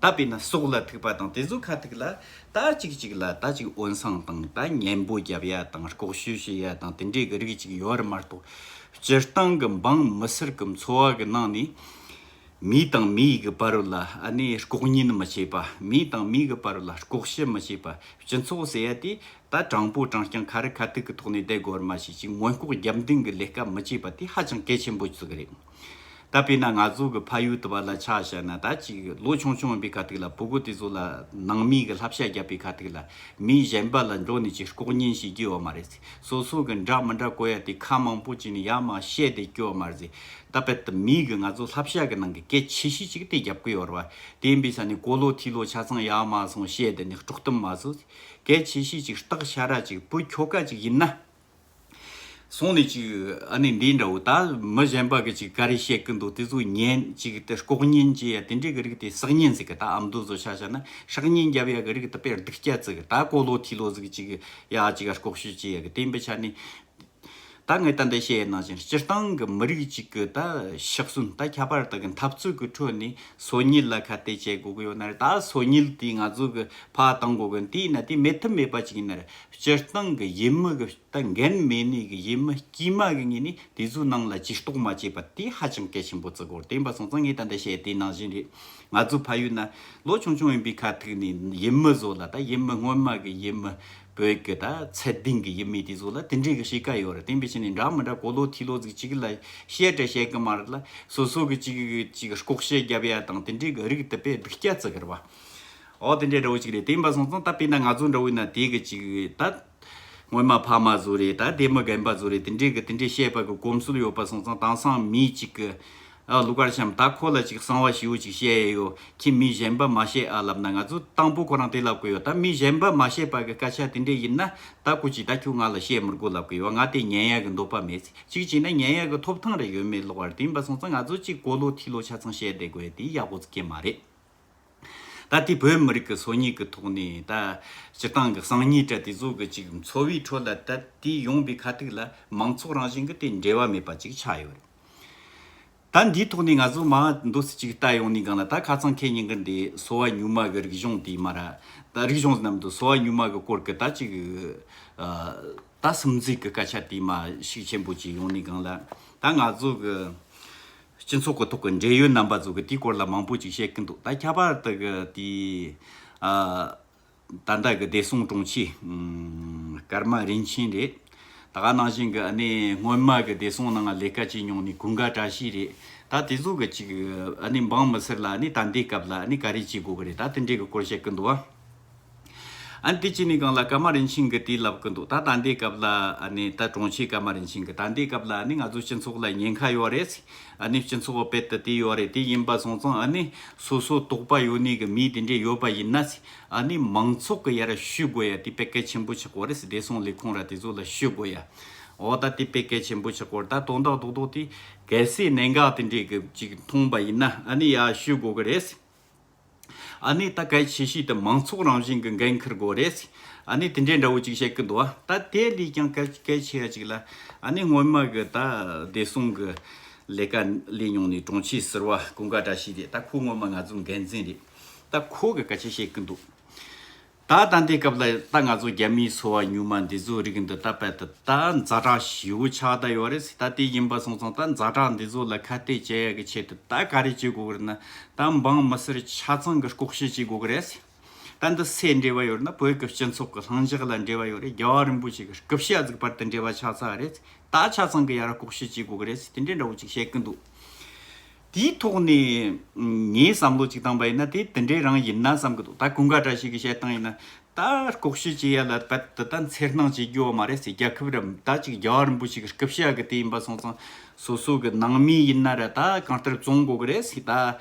དཔེར་ན་སྲོག་ལ་ཐུག་པ་དང་དེ་ཚོ་ཁ་ཐུག་ལ་ད་ཅིག་ཅིག་ལ་ད་ཅིག་འོས་འཚམ་དང་ད་སྙན་པོ་རྒྱབ་ཡ་དང་ལྐོག་ཞུ་བྱེད་ཡ་དང་དེ་འདྲའི་གི་རིགས་ཅིག་ཡོད་རེད་མ་གཏོགས། སྤྱིར་བཏང་གི་འབངས་མི་སེར་གྱི་འཚོ་བ་གི་ནང་ནས། མི་དང་མི་གི་བར་ལ་ཨ་ནི་ལྐོག་ཉན་མི་བྱེད་པ། མི་དང་མི་གི་བར་ལ་ལྐོག་བཤད་མི་བྱེད་པ། སྤྱི་ཚོགས་ཟེར་ཡ་དེ་ད་དྲང་པོ་དྲང་རྐྱང་ཁ་རི་ཁ་ཐུག་གི་ཐོག་ནས་བསྡད་དགོས་རེད་མ་གཞི་ཅིག་མངོན་ལྐོག་རྒྱབ་མདུན་གྱི་ལས་ཀ་མི་བྱེད་པ་དེ་ཧ་ཅང་གལ་ཆེན་པོ་ཅིག་རེད། ད་དཔེར་ན་ང་ཚོ་གི་ཕ་ཡུལ་དུ་བ་ལ་ཆ་བཞག་ན། ད་ཅིག་ལོ་ཆུང་ཆུང་ཡིན་པའི་ཁ་ཐུག་ལ་ཕྲུ་གུ་དེ་ཚོ་ལ་ནང་མི་གི་བསླབ་བྱ་བརྒྱབ་པའི་ཁ་ཐུག་ལ་མི་གཞན་པ་ལ་འགྲོ་ནས་ཅིག་ལྐོག་ཉན་བྱེད་རྒྱུ་ཡོད་མ་རེད། སོ་སོ་གི་འདྲ་མི་འདྲ་གོ་ཡ་དེ་ཁ་མང་པོ་བྱས་ནས་ཡ་མ་བཤད་བསྡད་རྒྱུ་ཡོད་མ་རེད། ད་དཔེར་ན་མི་གི་ང་ཚོ་བསླབ་བྱ་གི་ནང་གི་གལ་ཆེ་ཤོས་ཅིག་དེ་རྒྱབ་ཀྱི་ཡོད་རེད་བ། དེ་ཡིན་པའི་ས་ནས་གོ་ལོ་ཐོས་ལོ་ཆ་ཚང་ཡ་མ་སོང་བཤད་བསྡད་ནས་དཀྲོག་གཏམ་མ་བཟོ། གལ་ཆེ་ཤོས་ཅིག་སྟག་ཤ་ར་ཅིག་བུ་ཁྱོ་ག་ཅིག་ཡིན་ན། སོང་ནས་ཅིག་ཨ་ནི་འདི་འདྲ་བོ་ད་མི་གཞན་པ་གི་ཅིག་ག་རེ་བཤད་ཀྱི་འདུག་དེ་ཚོ་ཉན་ཅིག་དེ་ལྐོག་ཉན་བྱེད་ཡ་དེ་འདྲའི་གི་རིགས་དེ་སྲེག་ཉན་ཟེར་གི། ད་ཨ་མདོ་ཚོ་ཆ་བཞག་ན་སྲེག་ཉན་རྒྱབ་ཡ་གི་རིགས་དེ་དཔེ་སྡུག་ཅག་ཙིག་གི། ད་གོ་ལོ་ཐོས་ལོ་ཟིག་ཅིག་ཡ་ཅིག་ལྐོག་ཞུ་བྱེད་ཡ་གི་དེ་ཡིན་པའི་ཆ་ནས། ད་ངས་ད་འདི་བཤད་ཡ་ནང་བཞིན་སྤྱིར་བཏང་གི་མི་རིགས་གཅིག་གི་ད་ཕྱག་སོན་ད་ཁྱད་པར་དུ་གི་འཐབ་རྩོད་གི་ཁྲོད་ནས་སོ་ཉུལ་ལ་ཁ་གཏད་བྱེད་དགོས་གི་ཡོད་ན་རེད། ད་སོ་ཉུལ་དེ་ང་ཚོ་གི་ཕར་བཏང་དགོས་གི། དེ་ཡིན་ན་དེ་མེད་ཐབས་མེད་པ་ཅིག་ཡིན་ན་རེད། སྤྱིར་བཏང་གི་ཡུལ་མི་གི་ད་འགན་མེད་ནི་གི་ཡུལ་མི་དཀྱུས་མ་གི་ངོས་ནས་དེ་ཚོའི་ནང་ལ་ཇུས་གཏོགས་མ་བྱས་པ་དེ་ཧ་ཅང་གལ་ཆེན་པོ་བརྩི་དགོས་རེད། དེ་ཡིན་པ་སོང་ཙང་ངས་ད་འདི་བཤད་ཡ་དེ་ནང་བཞིན་རེད། ང་ཚོ་ཕ་ཡུལ་ན་ལོ་ཆུང་ཆུང་ཡིན་པའི་ཁ་ཐུག་ནས་ཡུལ་མི་ཚོ་ལ། ད་ཡུལ་མི་སྔོན་མ་གི་ཡུལ་མི་བོད་ཀྱི་ད་ཚད་ལྡན་གྱི་ཡུལ་མི་དེ་ཚོ་ལ་དེ་འདྲའི་གི་བྱེད་ཀ་ཡོད་རེད། དེ་འབད་བྱས་ནས་འདྲ་མི་འདྲ་གོ་ལོ་ཐོས་ལོ་ཟིག་ཅིག་ལ་བཤད་དྲ་བཤད་གི་མ་རེད་ལ། སོ་སོ་གི་ཅིག་ཅིག་ལྐོག་བཤད་རྒྱབ་ཡ་དང་དེ་འདྲའི་གི་རིགས་དེ་དཔེ་སྡུག་ཅག་ཙིག་གི་རེད་བ། ཨོ་དེ་འདྲའི་འདྲ་བོ་ཅིག་རེད། དེ་ཡིན་པ་སོང་ཙང་ད་དཔེར་ན་ང་ཚོ་འདྲ་བོ་ཡིན་ན་དེ་གི་ཅིག་ད་སྔོན་མ་ཕ་མ་ཚོ་རེད། ད་སྡེ་མི་རྒན་པ་ཚོ་རེད། དེ་འདྲའི་གི་དེ་འདྲའི་བཤད་པ་གི་གོམས་སྲོལ་ཡོད་པ་སོང་ཙང་། དེང་སང་མི་གཅིག་གི་ཨ་ལུ་གར་ཤམ་ད་ཁོ་ལ་ཅིག་གསང་བ་ཞེ་བོ་ཅིག་བཤད་ཡ་ཡོད། ཁྱེད་མི་གཞན་པ་མ་བཤད་ཨ་ལབ་ན། ང་ཚོ་དང་པོ་ཁོ་རང་དེ་ལབ་གི་ཡོད། ད་མི་གཞན་པ་མ་བཤད་པ་གི་སྐད་ཆ་དེ་འདྲ་ཡིན་ན་ད་ཁོ་ཅིག་ད་ཁྱོད་ང་ལ་བཤད་མི་དགོས་ལབ་གི་ཡོད། ང་དེ་ཉན་ཡ་གི་འདོད་པ་མེད། ཅིག་བྱས་ན་ཉན་ཡ་གི་ཐོབ་ཐང་རེ་ཡོད་མེད་ལོག་པ་རེད། དེ་ཡིན་པ་སོང་ཙང་ང་ཚོ་ཅིག་གོ་ལོ་ཐོས་ལོ་ཆ་ཚང་བཤད་བསྡད་དགོས་ཡ་དེ་ཡག་པོ་ཅིག་གི་མ་རེད། ད་དེ་བོད་མི་རིགས་ཀྱི་སོ་ཉུལ་གྱི་ཐོག་ནས་ད་སྤྱིར་བཏང་གི་གསང་ཉུལ་དྲ་དེ་ཚོ་གི་ཅིག་འཚོ་བའི་ཁྲོད་ལ་ད་དེ་ཡོང་པའི་ཁ་ཐུག་ལ་མང་ཚོགས་རང་བཞིན་གྱི་དེ་འབྲེལ་བ་མེད་པ་ཅིག་ཆགས་ཡོད་རེད། ད་འདིའི་ཐོག་ནས་ང་ཚོ་མ་འདུག་སེ་ཅིག་ལྟ་ཡོང་ནས་གང་ལ། ད་ཁ་སང་ཁེ་ཉིན་གི་འདི་སོ་བ་ཉུལ་མ་གི་རིག་གཞུང་དེ་མ་ར། ད་རིག་གཞུང་ཟེར་ན་མི་འདུག་སོ་བ་ཉུལ་མ་གི་སྐོར་གི་ད་ཅིག་ཨ་ད་སིམ་འཛུལ་གི་སྐད་ཆ་དེ་མ་ཤུགས་ཆེན་པོ་ཅིག་ཡོང་ནས་གང་ལ། ད་ང་ཚོ་གི་སྤྱི་ཚོགས་ཀྱི་ཐོག་གི་འབྲེལ་ཡོད་རྣམ་པ་ཚོ་གིས་དེའི་སྐོར་ལ་མང་པོ་ཅིག་བཤད་ཀྱིན་འདུག་ད་ཁྱད་པར་དུ་གི་དེ་ཨ་ད་ལྟ་གི་བདེ་སྲུང་དྲུང་ཆེ་ཨམ་ཀརྨ་རིན་ཆེན་རེད། ད་ག་ནང་བཞིན་གི་ཨ་ནི་སྔོན་མ་གི་བདེ་སྲུང་ནང་ལས་ཀ་བྱེད་མྱོང་ནི་ཀུན་དགའ་བཀྲ་ཤིས་རེད། ད་དེ་ཚོ་གི་ཅིག་ཨ་ནི་འབངས་མི་སེར་ལ་ཨ་ནི་ད་ལྟའི་སྐབས་ལ་ཨ་ནི་ག་རེ་བྱེད་དགོས་གི་རེད། ད་དེ་འདྲའི་གི་སྐོར་བཤད་ཀྱིན་འདུག་བ། ཨ་ནི་དེ་ཅི་ནས་གང་ལ་ཀརྨ་རིན་ཆེན་གྱིས་དེ་ལབ་ཀྱི་འདུག་ད་ད་ལྟའི་སྐབས་ལ་ཨ་ནི་ད་དྲུང་ཆེ་ཀརྨ་རིན་ཆེན་གྱིས་ད་ལྟའི་སྐབས་ལ་ཨ་ནི་ང་ཚོ་སྤྱི་ཚོགས་ལ་ཉེན་ཁ་ཡོད་རེད། ཨ་ནི་སྤྱི་ཚོགས་དཔེ་དེ་དེ་ཡོད་རེད། དེ་ཡིན་པ་སོང་ཙང་ཨ་ནི་སོ་སོ་དོགས་པ་ཡོད་ནི་གི་མི་དེ་འདྲས་ཡོད་པ་ཡིན་ན་ཨ་ནི་མང་ཚོགས་ཀྱི་ཡར་ཞུ་དགོས་ཡ་དེ་དཔེ་གལ་ཆེན་པོ་ཆགས་ཀྱི་ཡོད་རེད། བདེ་སྲུང་ལས་ཁུངས་ར་དེ་ཚོ་ལ་ཞུ་དགོས་ཡ། འོ་ད་དེ་དཔེ་གལ་ཆེན་པོ་ཆགས་ཀྱི་ཡོད་རེད། ད་དོན་དག་རྡོག་རྡོག་དེ་གལ་སྲིད་གནད་འགག་དེ་འདྲས་གི་ཅིག་མཐོང་པ་ཡིན་ན་ཨ་ནི་ཡར་ཞུ་དགོས་གི་རེད། ཨ་ནི་ད་གལ་ཆེ་ཤོས་དེ་མང་ཚོགས་རང་བཞིན་གྱི་འགན་འཁུར་དགོས་རེད། ཨ་ནི་དེ་འདྲའི་འདྲ་བོ་ཅིག་བཤད་ཀྱི་འདུག་ཨ་ད་དེ་ལས་ཀྱང་གལ་གལ་ཆེ་ཡ་ཅིག་ལ། ཨ་ནི་སྔོན་མ་གི་ད་བདེ་སྲུང་གི་ལས་ཀ་ལས་མྱོང་ནི་དྲུང་ཆེ་ཟུར་པ་ཀུན་དགའ་བཀྲ་ཤིས་རེད། ད་ཁོ་སྔོན་མ་ང་ཚོའི་འགན་འཛིན་རེད། ད་ཁོ་གི་སྐད་ཆ་བཤད་ཀྱི་འདུག་ད་ད་ལྟའི་སྐབས་ལ་ད་ང་ཚོ་རྒྱ་མིའི་སོ་བ་ཉུལ་མ་འདི་ཚོའི་རིགས་འདི་ད་དཔེ་ད་ད་ཛ་དྲག་ཞེ་པོ་ཆགས་བསྡད་ཡོད་རེད། ད་དེ་ཡིན་པ་སོང་ཙང་ད་ཛ་དྲག་འདི་ཚོ་ལ་ཁ་གཏད་བྱེད་ཡ་གི་ཆེད་དུ་ད་ག་རེ་བྱེད་དགོས་གི་རེད་ན། ད་འབངས་མི་སེར་ཆ་ཚང་གི་ལྐོག་བཤད་བྱེད་དགོས་གི་རེད། ད་འདི་སུ་འབྲེལ་བ་ཡོད་རེད་ན་བོད་ཀྱི་སྤྱི་ཚོགས་ཀྱི་ལྷིང་འཇགས་ལ་འབྲེལ་བ་ཡོད་རེད། རྒྱལ་བ་རིན་པོ་ཆེ་གི་སྐུ་ཕྱྭ་ཟིག་བར་དུ་འབྲེལ་བ་ཆགས་ཚར་རེད། ད་ཆ་ཚང་གི་ཡར་ལྐོག་བཤད་བྱེད་དགོས་གི་རེད་དེ་འདྲའི་འདྲ་བོ་ཅིག་བཤད་ཀྱི་འདུག་དེའི་ཐོག་ནས་ངས་བསམ་བློ་ཅིག་བཏང་པ་ཡིན་ན་དེ་དེ་འདྲའི་རང་ཡིན་ན་བསམ་གི་འདུག་ད་ཀུན་དགའ་བཀྲ་ཤིས་ཀྱི་བཤད་སྟངས་ཡིན་ན། ད་ལྐོག་བཤད་བྱེད་ཡ་ལ་བད་དེ་ད་འཚེར་སྣང་བྱེད་རྒྱུ་ཡོད་མ་རེད་ཟེར། རྒྱལ་ཁབ་ར་ད་ཅིག་རྒྱལ་བ་རིན་པོ་ཆེ་གི་སྐུ་ཕྱྭ་གི་དེ་ཡིན་པ་སོང་ཙང་སོ་སོ་གི་ནང་མི་ཡིན་ན་ར་ད་གང་ལྟར་བཙོང་དགོས་གི་རེད་ཟེར། ད་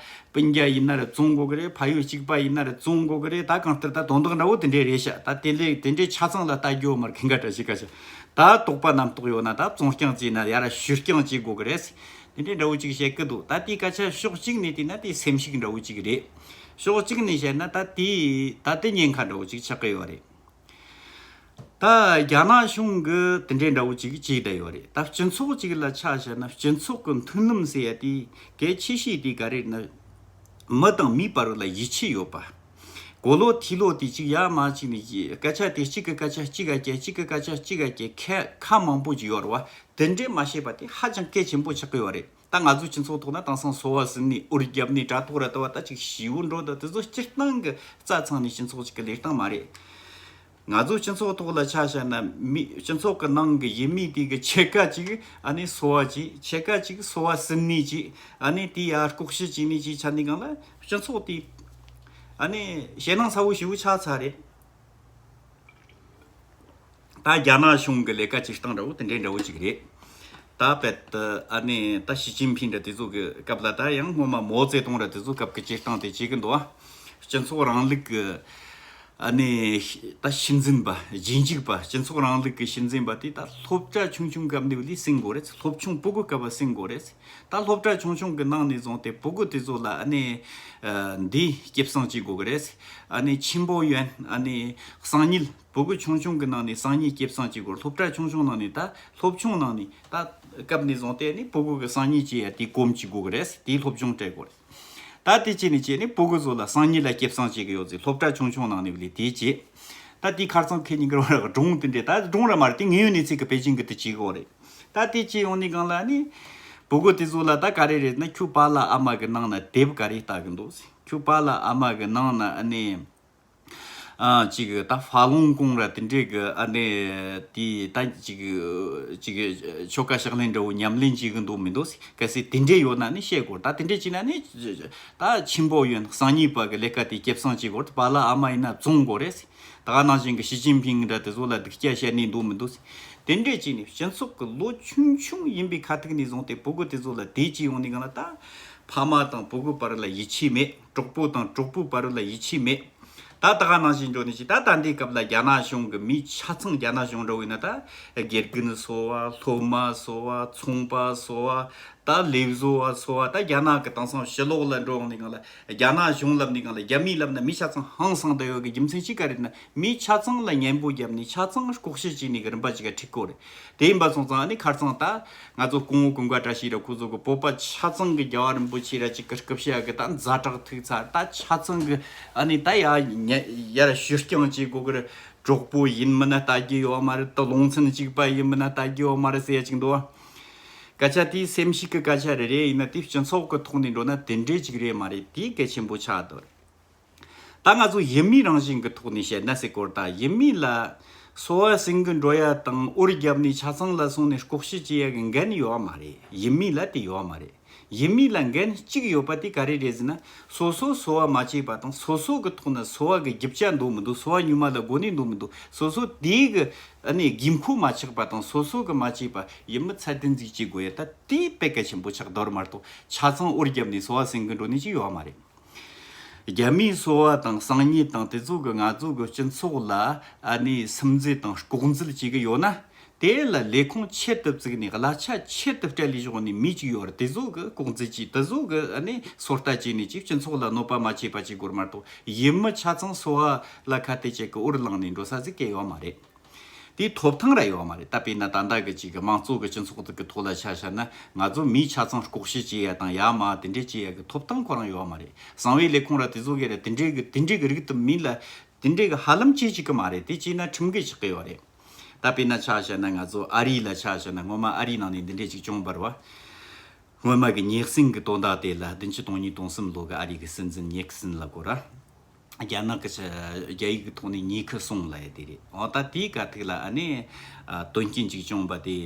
སྤུན་ཀྱག་ཡིན་ན་ར་བཙོང་དགོས་གི་རེད། ཕ་ཡུལ་གཅིག་པ་ཡིན་ན་ར་བཙོང་དགོས་གི་རེད། ད་གང་ལྟར་ད་དོན་དག་འདྲ་བོ་དེ་འདྲས་རེད་ཤག་ད་དེ་ལས་དེ་འདྲས་ཆ་ཚང་ལ་ལྟ་རྒྱུ་ཡོད་མ་རེད། ཀུན་དགའ་བཀྲ་ཤིས་སྐད་ཆ་ད་དོགས་པ་རྣམ་རྟོག་ཡོད་ན་ད་བཙོང་རྐྱང་བྱས་ན་ཡར་ཞུ་རྐྱང་བྱེད་དགོས་གི་རེད་ཟེར། དེ་འདྲའི་འདྲ་བོ་ཅིག་བཤད་ཀྱི་འདུག་ད་དེའི་སྐད་ཆ་ཕྱོགས་གཅིག་ནས་བལྟས་ན་དེ་སེམས་ཤུགས་འདྲ་བོ་ཅིག་རེད། ཕྱོགས་གཅིག་ནས་བཤད་ན་ད་དེ་ད་དེ་ཉེན་ཁ་འདྲ་བོ་ཅིག་ཆགས་ཀྱི་ཡོད་རེད། ད་རྒྱ་ནག་གཞུང་གི་དེ་འདྲའི་འདྲ་བོ་ཅིག་བྱས་བསྡད་ཡོད་རེད། ད་སྤྱི་ཚོགས་ཅིག་ལ་ཆ་བཞག་ན་སྤྱི་ཚོགས་ཀྱི་མཐུན་ལམ་ཟེར་ཡ་དེ་གལ་ཆེ་ཤོས་དེ་ག་རེ་ན། མི་དང་མིའི་བར་ལ་ཡིད་ཆེས་ཡོད་པ། གོ་ལོ་ཐི་ལོ་དེ་གཅིག་ཡ་མ་གཅིག་ནས་སྐད་ཆ་དེ་གཅིག་གི་སྐད་ཆ་གཅིག་ག་བསྐྱལ་གཅིག་གི་སྐད་ཆ་གཅིག་ག་བསྐྱལ་ཁ་ཁ་མང་པོ་ཅིག་ཡོད་རེད་བ། དེ་འདྲས་མ་བྱས་པ་དེ་ཧ་ཅང་གལ་ཆེན་པོ་ཆགས་ཀྱི་ཡོད་རེད། ད་ང་ཚོའི་སྤྱི་ཚོགས་ཐོག་ན་དེང་སང་སོ་བ་ཟིན་ནས་འུར་བརྒྱབ་ནས་དྲ་ཐོག་ར་ལྟ་བ་ད་ཅིག་ཞི་བོ་འགྲོ་ད་དེ་ཚོ་སྤྱིར་བཏང་གི་རྩ་ཚང་ནས་སྤྱི་ཚོགས་ཅིག་གི་ལས་སྟངས་མ་རེད། ང་ཚོའི་སྤྱི་ཚོགས་ཐོག་ལ་ཆ་བཞག་ན་མི་སྤྱི་ཚོགས་ཀྱི་ནང་གི་ཡུལ་མི་དེ་གི་ཕྱེད་ཀ་ཅིག་ཨ་ནི་སོ་བ་ཅིག་ཕྱེད་ཀ་ཅིག་སོ་བ་ཟིན་ནས་ཅིག་ཨ་ནི་དེ་ཡར་ལྐོག་བཤད་བྱས་ནས་ཅིག་ཆ་ནས་གང་ལ་སྤྱི་ཚོགས་དེ་ཨ་ནི་ཞེད་སྣང་ཚ་བོ་ཞེ་བོ་ཆགས་ཚར་རེད། ད་རྒྱ་ནག་གཞུང་གི་ལས་ཀ་བྱེད་སྟངས་འདྲ་བོ་དེ་འདྲའི་འདྲ་བོ་ཅིག་རེད། ད་བལ་དུ་ཨ་ནི་ད་ཞི་ཅིན་ཕིང་འདྲ་དེ་ཚོ་གི་སྐབས་ལ་ད་ཡང་སྔོན་མ་མའོ་ཙེ་ཏུང་འདྲ་དེ་ཚོ་སྐབས་ཀྱི་བྱེད་སྟངས་དེ་བྱེད་གི་འདུག་ཨ། སྤྱི་ཚོགས་རིང་ལུགས་ཀྱི་ཨ་ནི་ད་ཤུལ་འཛིན་པ་རྗེས་འཇུག་པ་སྤྱི་ཚོགས་རིང་ལུགས་ཀྱི་ཤུལ་འཛིན་པ་དེ་ད་སློབ་གྲྭ་ཆུང་ཆུང་སྐབས་ནས་ལས་ཟིན་དགོས་རེད། སློབ་ཆུང་ཕྲུ་གུ་སྐབས་ཟིན་དགོས་རེད། ད་སློབ་གྲྭ་ཆུང་ཆུང་གི་ནང་ནས་བཟུང་སྟེ་ཕྲུ་གུ་དེ་ཚོ་ལ་ཨ་ནི་ཨ་འདི་སྐྱེད་སྲིང་བྱེད་དགོས་ཀྱི་རེད། ཨ་ནི་ཆེན་པོ་ཡོན་ཨ་ནི་གསང་ཉུལ་ཕྲུ་གུ་ཆུང་ཆུང་གི་ནང་ནས་གསང་ཉུལ་སྐྱེད་སྲིང་བྱེད་དགོས། སློབ་གྲྭ་ཆུང་ཆུང་ནང་ནས་ད་སློབ་ཆུང་ནང་ནས་ད་སྐབས་ནས་བཟུང་སྟེ་ཨ་ནི་ཕྲུ་གུ་གི་གསང་ཉུལ་བྱེད་ཡ་དེ་གོམས་བྱེད་དགོས་ཀྱི་རེད། དེའི་སློབ་སྦྱོང་སྤྲད་དགོས་རེད། ད་དེ་བྱས་ནས་བྱས་ནས་ཕྲུ་གུ་ཚོ་ལ་གསང་ཉུལ་ལ་སྐྱེད་སྲིང་བྱེད་ཀྱི་ཡོད་ཟེར། སློབ་གྲྭ་ཆུང་ཆུང་ནང་ནས་ལས་དེ་བྱེད། ད་དེའི་ཁར་ཚང་ཁེ་ཉིན་གི་རོགས་སྒྲུང་དེ་འདྲས་ད་སྒྲུང་ར་མ་རེད། དེ་དངོས་ཡོད་གནས་ཚུལ་གི་པེ་ཅིང་གི་དེ་བྱེད་དགོས་རེད། ད་དེ་བྱས་ཡོང་ནས་གང་ལ་ནི། ཕྲུ་གུ་དེ་ཚོ་ལ་ད་ག་རེ་རེད་ན་ཁྱོད་པཱ་ལགས་ཨ་མ་གི་ནང་ན་དེབ་ག་རེ་ལྟ་གི་འདུག་ཟེར། ཁྱོད་པཱ་ལགས་ཨ་མ་གི་ནང་ན་ཨ་ནི། ཨ་ཅིག་ད་ཧྥ་ལུང་ཀུང་ར་དེ་འདྲས་གི་ཨ་ནི་དེ་ད་ཅིག་ཅིག་ཆོ་ག་ཕྱག་ལེན་འདྲ་བོ་ཉམས་ལེན་བྱེད་གི་འདུག་མི་འདུག་ཟེར། གལ་སྲིད་དེ་འདྲས་ཡོད་ན་ནི་བཤད་དགོས། ད་དེ་འདྲས་བྱས་ན་ནི་ད་ཆེན་པོ་ཡོན་གསང་ཉུལ་པ་གི་ལས་ཀ་དེ་སྐྱེད་སྲིང་བྱེད་དགོས། པཱ་ལགས་ཨ་མ་ཡིན་ན་བཙོང་དགོས་རེད་ཟེར། ད་ག་ནང་བཞིན་གྱི་ཞི་ཅིན་ཕིང་འདྲ་དེ་ཚོ་ལ་སྡུག་སྐྱག་བཤད་ནས་འདུག་མི་འདུག་ཟེར། དེ་འདྲས་བྱས་ནས་སྤྱི་ཚོགས་ཀྱི་ལོ་ཆུང་ཆུང་ཡིན་པའི་ཁ་ཐུག་ནས་བཟུང་སྟེ་ཕྲུ་གུ་དེ་ཚོ་ལ་དེ་བྱས་ཡོང་ནས་གང་ལ་ད་ཕ་མ་དང་ཕྲུ་གུ་བར་ལ་ཡིད་ཆེས་མེད། གྲོགས་པོ་དང་གྲོགས་པོའི་བར་ལ་ཡིད་ཆེས་མེད། ད་ད་ག་ནང་བཞིན་འགྲོ་ནས་ཅི་ད་ད་འདིའི་སྐབས་ལ་རྒྱ་ནག་གཞུང་གི་མི་ཆ་ཚང་རྒྱ་ནག་གཞུང་འདྲ་བོ་ཡིན་ན་ད་དགེ་རྒན་སོ་བ་སློབ་མ་སོ་བ་ཚོང་པ་སོ་བ། ད་ལས་བཟོ་བ་ཚོ་བ་ད་རྒྱ་ནག་གི་དེང་སང་ཕྱི་ལོགས་ལ་འགྲོ་འོང་ནས་གང་ལ་རྒྱ་ནག་གཞུང་ལབ་ནས་གང་ལ་རྒྱ་མི་ལབ་ན་མི་ཆ་ཚང་ཧང་སང་བསྡད་ཡོད་གི་རྒྱུ་མཚན་ཅི་ག་རེད་ན་མི་ཆ་ཚང་ལ་ཉན་པོ་བརྒྱབ་ནས་ཆ་ཚང་ལྐོག་བཤད་བྱས་ནས་གི་རིམ་པ་ཅིག་ག་ཁྲིད་གོ་རེད། དེ་ཡིན་པ་སོང་ཙང་ཨ་ནི་ཁར་ཚང་ད་ང་ཚོ་སྐུ་ངོ་ཀུན་དགའ་བཀྲ་ཤིས་ར་ཁོ་ཚོ་གི་བོད་པ་ཆ་ཚང་གི་རྒྱལ་བ་རིན་པོ་ཆེ་ར་ཅིག་གི་སྐུ་ཕྱྭ་གི་ད་ཛ་དྲག་ཐུག་ཚར། ད་ཆ་ཚང་གི་ཨ་ནི་ད་ཡ་ཉ་ཡར་ཞུ་རྐྱང་བྱེད་གོ་གི་རེད། གྲོགས་པོ་ཡིན་མིན་ན་ལྟ་རྒྱུ་ཡོད་མ་རེད། ད་ལུང་ཚན་གཅིག་པ་ཡིན་མིན་ན་ལྟ་རྒྱུ་ཡོད་མ་རེད་ཟེར་ཡ་ཅིག་འདུག་བ། སྐད་ཆ་དེ་སེམས་ཤུགས་ཀྱི་སྐད་ཆ་རེ་རེ་ཡིན་ན་དེ་སྤྱི་ཚོགས་ཀྱི་ཐོག་ནས་འགྲོ་ན་དེ་འདྲས་ཅིག་རེད་མ་རེད། དེ་གལ་ཆེན་པོ་ཆགས་འདུག་ད་ང་ཚོ་ཡུལ་མི་རང་བཞིན་གྱི་ཐོག་ནས་བཤད་ན་ཟེར་གོ་ད་ཡུལ་མི་ལ་སོ་བ་ཟིན་གི་འགྲོ་ཡ་དང་འུར་བརྒྱབ་ནས་ཆ་ཚང་ལ་སོང་ནས་ལྐོག་བཤད་བྱེད་ཡ་གི་འགན་ཡོད་མ་རེད། ཡུལ་མི་ལ་དེ་ཡོད་མ་རེད། ཡུལ་མི་ལ་འགན་གཅིག་ཡོད་པ་དེ་ག་རེ་རེད་ཟེར་ན་སོ་སོ་སོ་བ་མ་བྱས་པ་དང་སོ་སོ་གི་ཐོག་ན་སོ་བ་གི་རྒྱུ་ཆ་འདུག་མི་འདུག་སོ་བ་ཉུལ་མ་ལ་གོ་ནས་འདུག་མི་འདུག་སོ་སོ་དེའི་གི་ཨ་ནི་དགོས་མཁོ་མ་ཆགས་པ་དང་སོ་སོ་གི་མ་བྱས་པ་ཡུལ་མི་ཚད་ལྡན་ཟིག་བྱེད་དགོས་ཡ་ད་དེ་དཔེ་གལ་ཆེན་པོ་ཆགས་འདུག་མ་གཏོགས་ཆ་ཚང་འུར་བརྒྱབ་ནས་སོ་བ་ཟིན་གི་འགྲོ་ནི་ཅིག་ཡོད་མ་རེད། རྒྱ་མིའི་སོ་བ་དང་གསང་ཉུལ་དང་དེ་ཚོ་གི་ང་ཚོ་གི་སྤྱི་ཚོགས་ལ་ཨ་ནི་སིམ་འཛུལ་དང་ལྐོག་འཛུལ་བྱེད་གི་ཡོད་ན། དེ་ལ་ལས་ཁུངས་ཆེད་དུ་བཙུགས་ནས་གླ་ཆ་ཆེད་དུ་སྤྲད་ལས་ཞོག་ནས་མི་གཅིག་ཡོད་རེད། དེ་ཚོ་གི་ལྐོག་འཛུལ་གྱིས་དེ་ཚོ་གི་ཨ་ནི་སོ་ལྟ་བྱས་ནས་ཅིག་སྤྱི་ཚོགས་ལ་གནོད་པ་མ་བྱས་པ་ཅིག་དགོས་མ་གཏོགས་ཡུལ་མི་ཆ་ཚང་སོ་བ་ལ་ཁ་གཏད་བྱེད་གི་འུར་ལངས་ནས་འགྲོ་ས་ཟིག་གི་ཡོད་མ་རེད། དེའི་ཐོབ་ཐང་ར་ཡོད་མ་རེད། ད་དཔེར་ན་ད་ལྟ་གི་ཅིག་གི་དམངས་གཙོ་གི་སྤྱི་ཚོགས་དེ་གི་ཐོག་ལ་ཆ་བཞག་ན་ང་ཚོ་མི་ཆ་ཚང་ལྐོག་བཤད་བྱེད་ཡ་དང་ཡ་མ་དེ་འདྲས་བྱེད་ཡ་གི་ཐོབ་ཐང་ཁོ་རང་ཡོད་མ་རེད། གསང་བའི་ལས་ཁུངས་ར་དེ་ཚོ་གི་ར་དེ་འདྲས་གི་དེ་འདྲས་གི་རིགས་དེ་མི་ལ་དེ་འདྲས་གི་ཧ་ལམ་བྱེད་ཅིག་གི་མ་རེད། དེ་བྱས་ན་ཁྲིམས་འགལ་ཆགས་གི་ཡོད་རེད། ད་དཔེར་ན་ཆ་བཞག་ན་ང་ཚོ་ཨ་རི་ལ་ཆ་བཞག་ན་སྔོན་མ་ཨ་རིའི་ནང་ནས་འདི་འདྲས་ཅིག་བྱུང་བ་རེད་བ། སྔོན་མ་གི་ཉེག་སྲིན་གི་དོན་དག་དེ་ལ་བདུན་ཅུ་དོན་གཉིས་དོན་གསུམ་ལོ་གི་ཨ་རི་གི་སྲིད་འཛིན་ཉེག་སྲིན་ལབ་གོ་ར། རྒྱ་ནག་གི་ཆ་རྒྱ་ཡིག་གི་ཐོག་ནས་ཉེ་ཁི་སོང་ལབ་ཡ་དེ་རེད། འོ་ད་དེའི་ག་ཐུག་ལ་ཨ་ནི་ཨ་དོན་རྐྱེན་ཅིག་བྱུང་བ་དེ་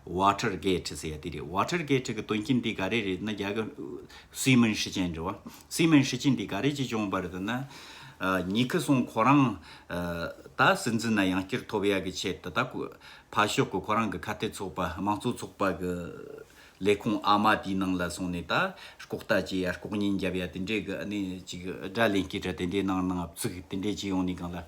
ཝ་ཊར་གེ་ཊི་ཟེར་ཡ་དེ་རེད། ཝ་ཊར་གེ་ཊི་གི་དོན་རྐྱེན་དེ་ག་རེ་རེད་ན་རྒྱ་གི་སུའི་མིན་ཧྲི་ཅན་རེད་བ། སུའི་མིན་ཧྲི་ཅན་དེ་ག་རེ་ཅིག་བྱུང་བ་རེད་ན་ཨ་ཉེ་ཁི་སོང་ཁོ་རང་ཨ་ད་སྲིད་འཛིན་ན་ཡང་བསྐྱར་ཐོབ་ཡ་གི་ཆེད་དུ་ད་ཁོ་ཕར་ཕྱོགས་གི་ཁོ་རང་གི་ཁ་གཏད་ཚོགས་པ་དམངས་གཙོ་ཚོགས་པ་གི་ལས་ཁུངས་ཨ་མ་དེའི་ནང་ལ་སོང་ནས་ད་ལྐོག་ལྟ་བྱེད་ཡ་ལྐོག་ཉན་རྒྱབ་ཡ་དེ་འདྲས་གི་ཨ་ནི་ཅིག་དགྲ་ལན་སྐྱེལ་ར་དེ་འདྲས་ནང་ནང་བཙུགས་དེ་འདྲས་བྱེད་ཡོང་ནས་གང་ལ་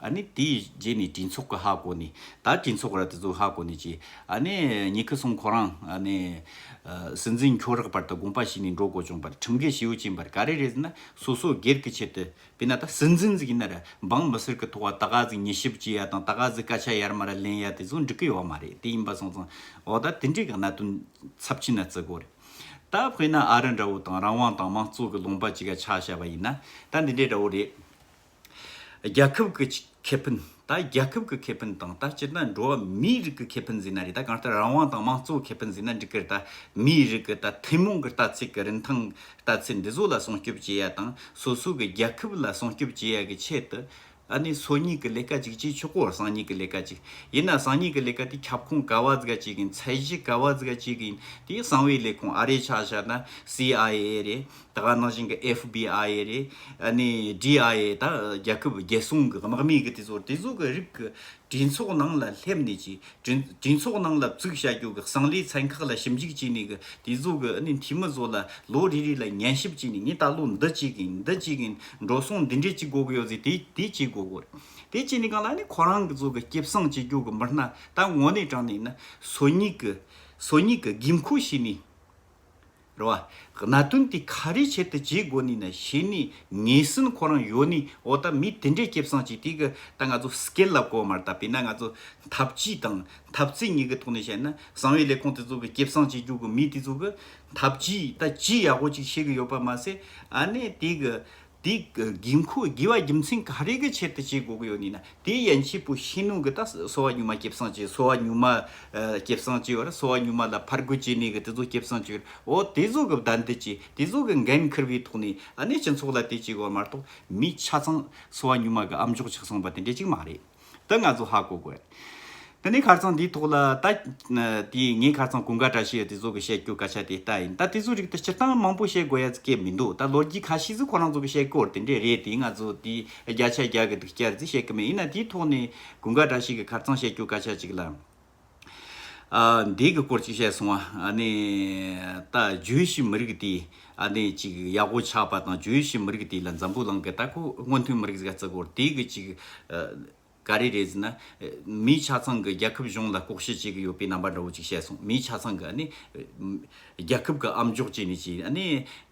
ཨ་ནི་དེའི་རྗེས་ནས་གྲོས་ཚོགས་ཀྱི་ཧ་གོ་ནས། ད་གྲོས་ཚོགས་ར་དེ་ཚོ་ཧ་གོ་ནས་ཀྱི། ཨ་ནི་ཉི་ཁུ་སོང་ཁོ་རང་ཨ་ནི་ཨ་སྲིད་འཛིན་ཁྱོད་རག་བར་དུ་དགོངས་པ་ཞུས་ནས་འགྲོ་དགོས་བྱུང་བར། ཁྲིམས་འགལ་ཞེ་པོ་ཅིག་ཡིན་པར། ག་རེ་རེད་ཟེར་ན། སོ་སོ་སྒེར་གྱི་ཆེད་དུ། དཔེར་ན་ད་སྲིད་འཛིན་ཟིག་ཡིན་ན་ར། འབངས་མི་སེར་གྱི་ཐོག་ལ་ད་ག་ཟིག་མྱི་ཞིབ་བྱེད་ཡ་དང་། ད་ག་ཟིག་སྐད་ཆ་ཡར་མར་ལེན་ཡ་དེ་ཚོ་འགྲིག་གི་ཡོད་མ་རེད། དེ་ཡིན་པ་སོང་ཙང་། འོ་ད་དེ་འདྲའི་གི་གནད་དོན་ཚབས་ཆེན་ན་བརྩི་དགོས་རེད། ད་དཔེར་ན་ཨ་རི་འདྲ་བོ་དང་། རང་དབང་དང་དམངས་གཙོ་གི་ལུང་པ་ཅིག་ག་ཆ་བཞག་པ་ཡིན་ན། ད་འདི་འདྲའི་འདྲ་བོ་རེད། རྒྱལ་ཁབ་ཀྱི་ཁེ་ཕན། ད་རྒྱལ་ཁབ་ཀྱི་ཁེ་ཕན་དང་། ད་སྤྱིར་ན་འགྲོ་བ་མིའི་རིགས་ཀྱི་ཁེ་ཕན་ཟེར་ན་རེད། ད་གང་ལྟར་རང་དབང་དང་དམངས་གཙོ་ཁེ་ཕན་ཟེར་ན་འགྲིག་གི་རེད། ད་མིའི་རིགས་ཀྱི་ད་ཐུན་མོང་གི་ལྟ་ཚུལ་གྱི་རིན་ཐང་ལྟ་ཚུལ་འདི་ཚོ་ལ་སྲུང་སྐྱོབ་བྱེད་ཡ་དང་། སོ་སོ་གི་རྒྱལ་ཁབ་ལ་སྲུང་སྐྱོབ་བྱེད་ཡ་གི་ཆེད་དུ། ཨ་ནི་སོ་ཉིད་ཀྱི་ལས་ཀ་ཅིག་བྱེད་ཆོག་གོ། སང་ཉིད་ཀྱི་ལས་ཀ་ཅིག་ཡིན་ན། སང་ཉིད་ཀྱི་ལས་ཀ་དེ་ཁྱབ་ཁོངས་ག་བ་ཟིག་ག་བྱེད་གི་ཡིན། ཚད་གཞི་ག་བ་ཟིག་ག་བྱེད་གི་ཡིན། དེ་གསང་བའི་ལས་ཁུངས། ཨ་རིའི་ཆ་བཞག་ན་སི་ཨའི་ཨེ་རེད། ད་ག་ནང་བཞིན་གྱི་ཨེཕ་བི་ཨའི་རེད། ཨ་ནི་ཌི་ཨའི་ཨེ། ད་རྒྱལ་ཁབ་རྒྱལ་སྲུང་གི་དམག་མི་གི་དེ་ཚོ། དེ་ཚོ་གི་རིགས་ཀྱི་གྲོས་ཚོགས་ནང་ལ་སླེབས་ནས་ཀྱི། གྲོས་གྲོས་ཚོགས་ནང་ལ་བཙུགས་བྱ་རྒྱུ་གི་གསང་ལས་ཚན་ཁག་ལ་ཞིབ་འཇུག་བྱས་ནས་གི། དེ་ཚོ་གི་ཨ་ནི་འཐུས་མི་ཚོ་ལ་ལོ་རེ་རེ་ལ་ཉན་ཞིབ་བྱས་ནས། ངས་ད་ལོ་འདི་བྱེད་གི་ཡིན། འདི་བྱེད་གི་ཡིན། འགྲོ་སོང་འདི་འདྲས་ཅིག་དགོས་གི་ཡོད་ཟེར། དེ་དེ་བྱེད་དགོས་གི་རེད། དེ་བྱས་ནས་གང་ལ་ནི་ཁོ་རང་གི་ཚོ་གི་སྐྱེད་སྲིང་བྱེད་རྒྱུ་གི་མི་སྣ། ད་དངོས་གནས་དྲང་ནས་ན་སོ་ཉིད་ཀྱི་སོ་ཉིད་ཀྱི་དགོས་མཁོ་ཤེས་ནས། རེད་བ། གནད་དོན་དེ་ག་རེ་ཆེད་དུ་བྱེད་དགོས་ནི་ན་ཤེས་ནི་ངེས་གསལ་ཁོ་རང་ཡོད་ནི། འོ་ད་མི་དེ་འདྲའི་སྐྱེད་སྲིང་བྱེད། དེ་གི་ད་ང་ཚོ་སྐིལ་ལབ་གོ་མ་རེད། ད་དཔེར་ན་ང་ཚོ་འཐབ་ཇུས་དང་འཐབ་རྩོད་གཉིས་ཀྱི་ཐོག་ནས་བཤད་ན། གསང་བའི་ལས་ཁུངས་དེ་ཚོ་གི་སྐྱེད་སྲིང་བྱེད་རྒྱུ་གི་མི་དེ་ཚོ་གི་འཐབ་ཇུས་ད་ཇུས་ཡག་པོ་ཅིག་ཤེས་གི་ཡོད་པ་མ་ཟད། ཨ་ནི་དེ་གི་དེ་གི་དགོས་མཁོ་དགོས་པ་རྒྱུ་མཚན་ག་རེ་གི་ཆེད་དུ་བྱེད་དགོས་གི་ཡོད་ནི་ན། དེ་ཡན་ཆད་པོ་ཤེས་ནོ་གི་ད་སོ་བ་ཉུང་མ་སྐྱེད་སྲིང་བྱེད། སོ་བ་ཉུང་མ་ཨ་སྐྱེད་སྲིང་བྱེད་པར། སོ་བ་ཉུང་མ་ལ་ཕར་རྒོལ་བྱེད་ནི་གི་དེ་ཚོ་སྐྱེད་སྲིང་བྱེད་པར། འོ་དེ་ཚོ་གི་བདའ་འདེད་བྱེད། དེ་ཚོ་གི་འགན་འཁུར་བའི་ཐོག་ནས་ཨ་ནི་སྤྱི་ཚོགས་ལ་དེ་བྱེད་དགོས་མ་གཏོགས། མི་ཆ་ཚང་སོ་བ་ཉུང་མ་གི་ཨམ་ཅོག་ཆགས་སོང་བ་དེ་འདྲ་ཅིག་མ་རེད། ད་ང་ཚོ་ཧ་གོ་དགོས། དེ་ནས་ཁ་རྩང་འདིའི་ཐོག་ལ་ད། དེ་ངས་ཁ་རྩང་ཀུན་དགའ་བཀྲ་ཤིས་དེ་ཚོ་གི་བཤད་རྒྱུ་སྐད་ཆ་དེ་ལྟ་ཡིན། ད་དེ་ཚོ་རིགས་དེ་སྤྱིར་བཏང་མང་པོ་བཤད་དགོས་ཡ་ཟིག་གི་མི་འདུག་ད་ལོ་རྒྱུས་ཁ་ཤས་ཟིག་ཁོ་རང་ཚོ་གི་བཤད་སྐོར་དེ་འདྲས་རེད། དེ་ང་ཚོ་དེ་བརྒྱ་ཆ་བརྒྱ་གི་སྡུག་སྐྱར་ཟིག་བཤད་གི་མེད། ཡིན་ན་དེའི་ཐོག་ནས་ཀུན་དགའ་བཀྲ་ཤིས་གི་ཁ་རྩང་བཤད་རྒྱུ་སྐད་ཆ་ཅིག་ལ། ཨ་འདི་གི་སྐོར་ཅིག་བཤད་སོང་བ། ཨ་ནི་ད་ཇུ་ཝི་ཤི་མི་རིགས་དེ་ཨ་ནི་ཅིག་ཡག་པོ་ཆགས་པ་དང་། ཇུ་ཝི་ཤི་མི་རིགས་དེ་ལ་འཛམ་བུ་གླིང་གི་ད་ཁོ་སྔོན་ཐོན་མི་རིགས་ཟིག་བརྩི་དགོས་རེད། དེ་གི་ཅིག་ཨ་ག་རེ་རེད་ཟེར་ན། མིའི་ཆ་ཚང་གི་རྒྱལ་ཁབ་གཞུང་ལ་ལྐོག་བཤད་བྱེད་གི་ཡོད་པའི་རྣམ་པ་འདྲ་བོ་ཅིག་བཤད་སོང་། མིའི་ཆ་ཚང་གི་ཨ་ནི་རྒྱལ་ཁབ་གི་ཨམ་ཅོག་བྱས་ནས་ཅིག་ཨ་ནི་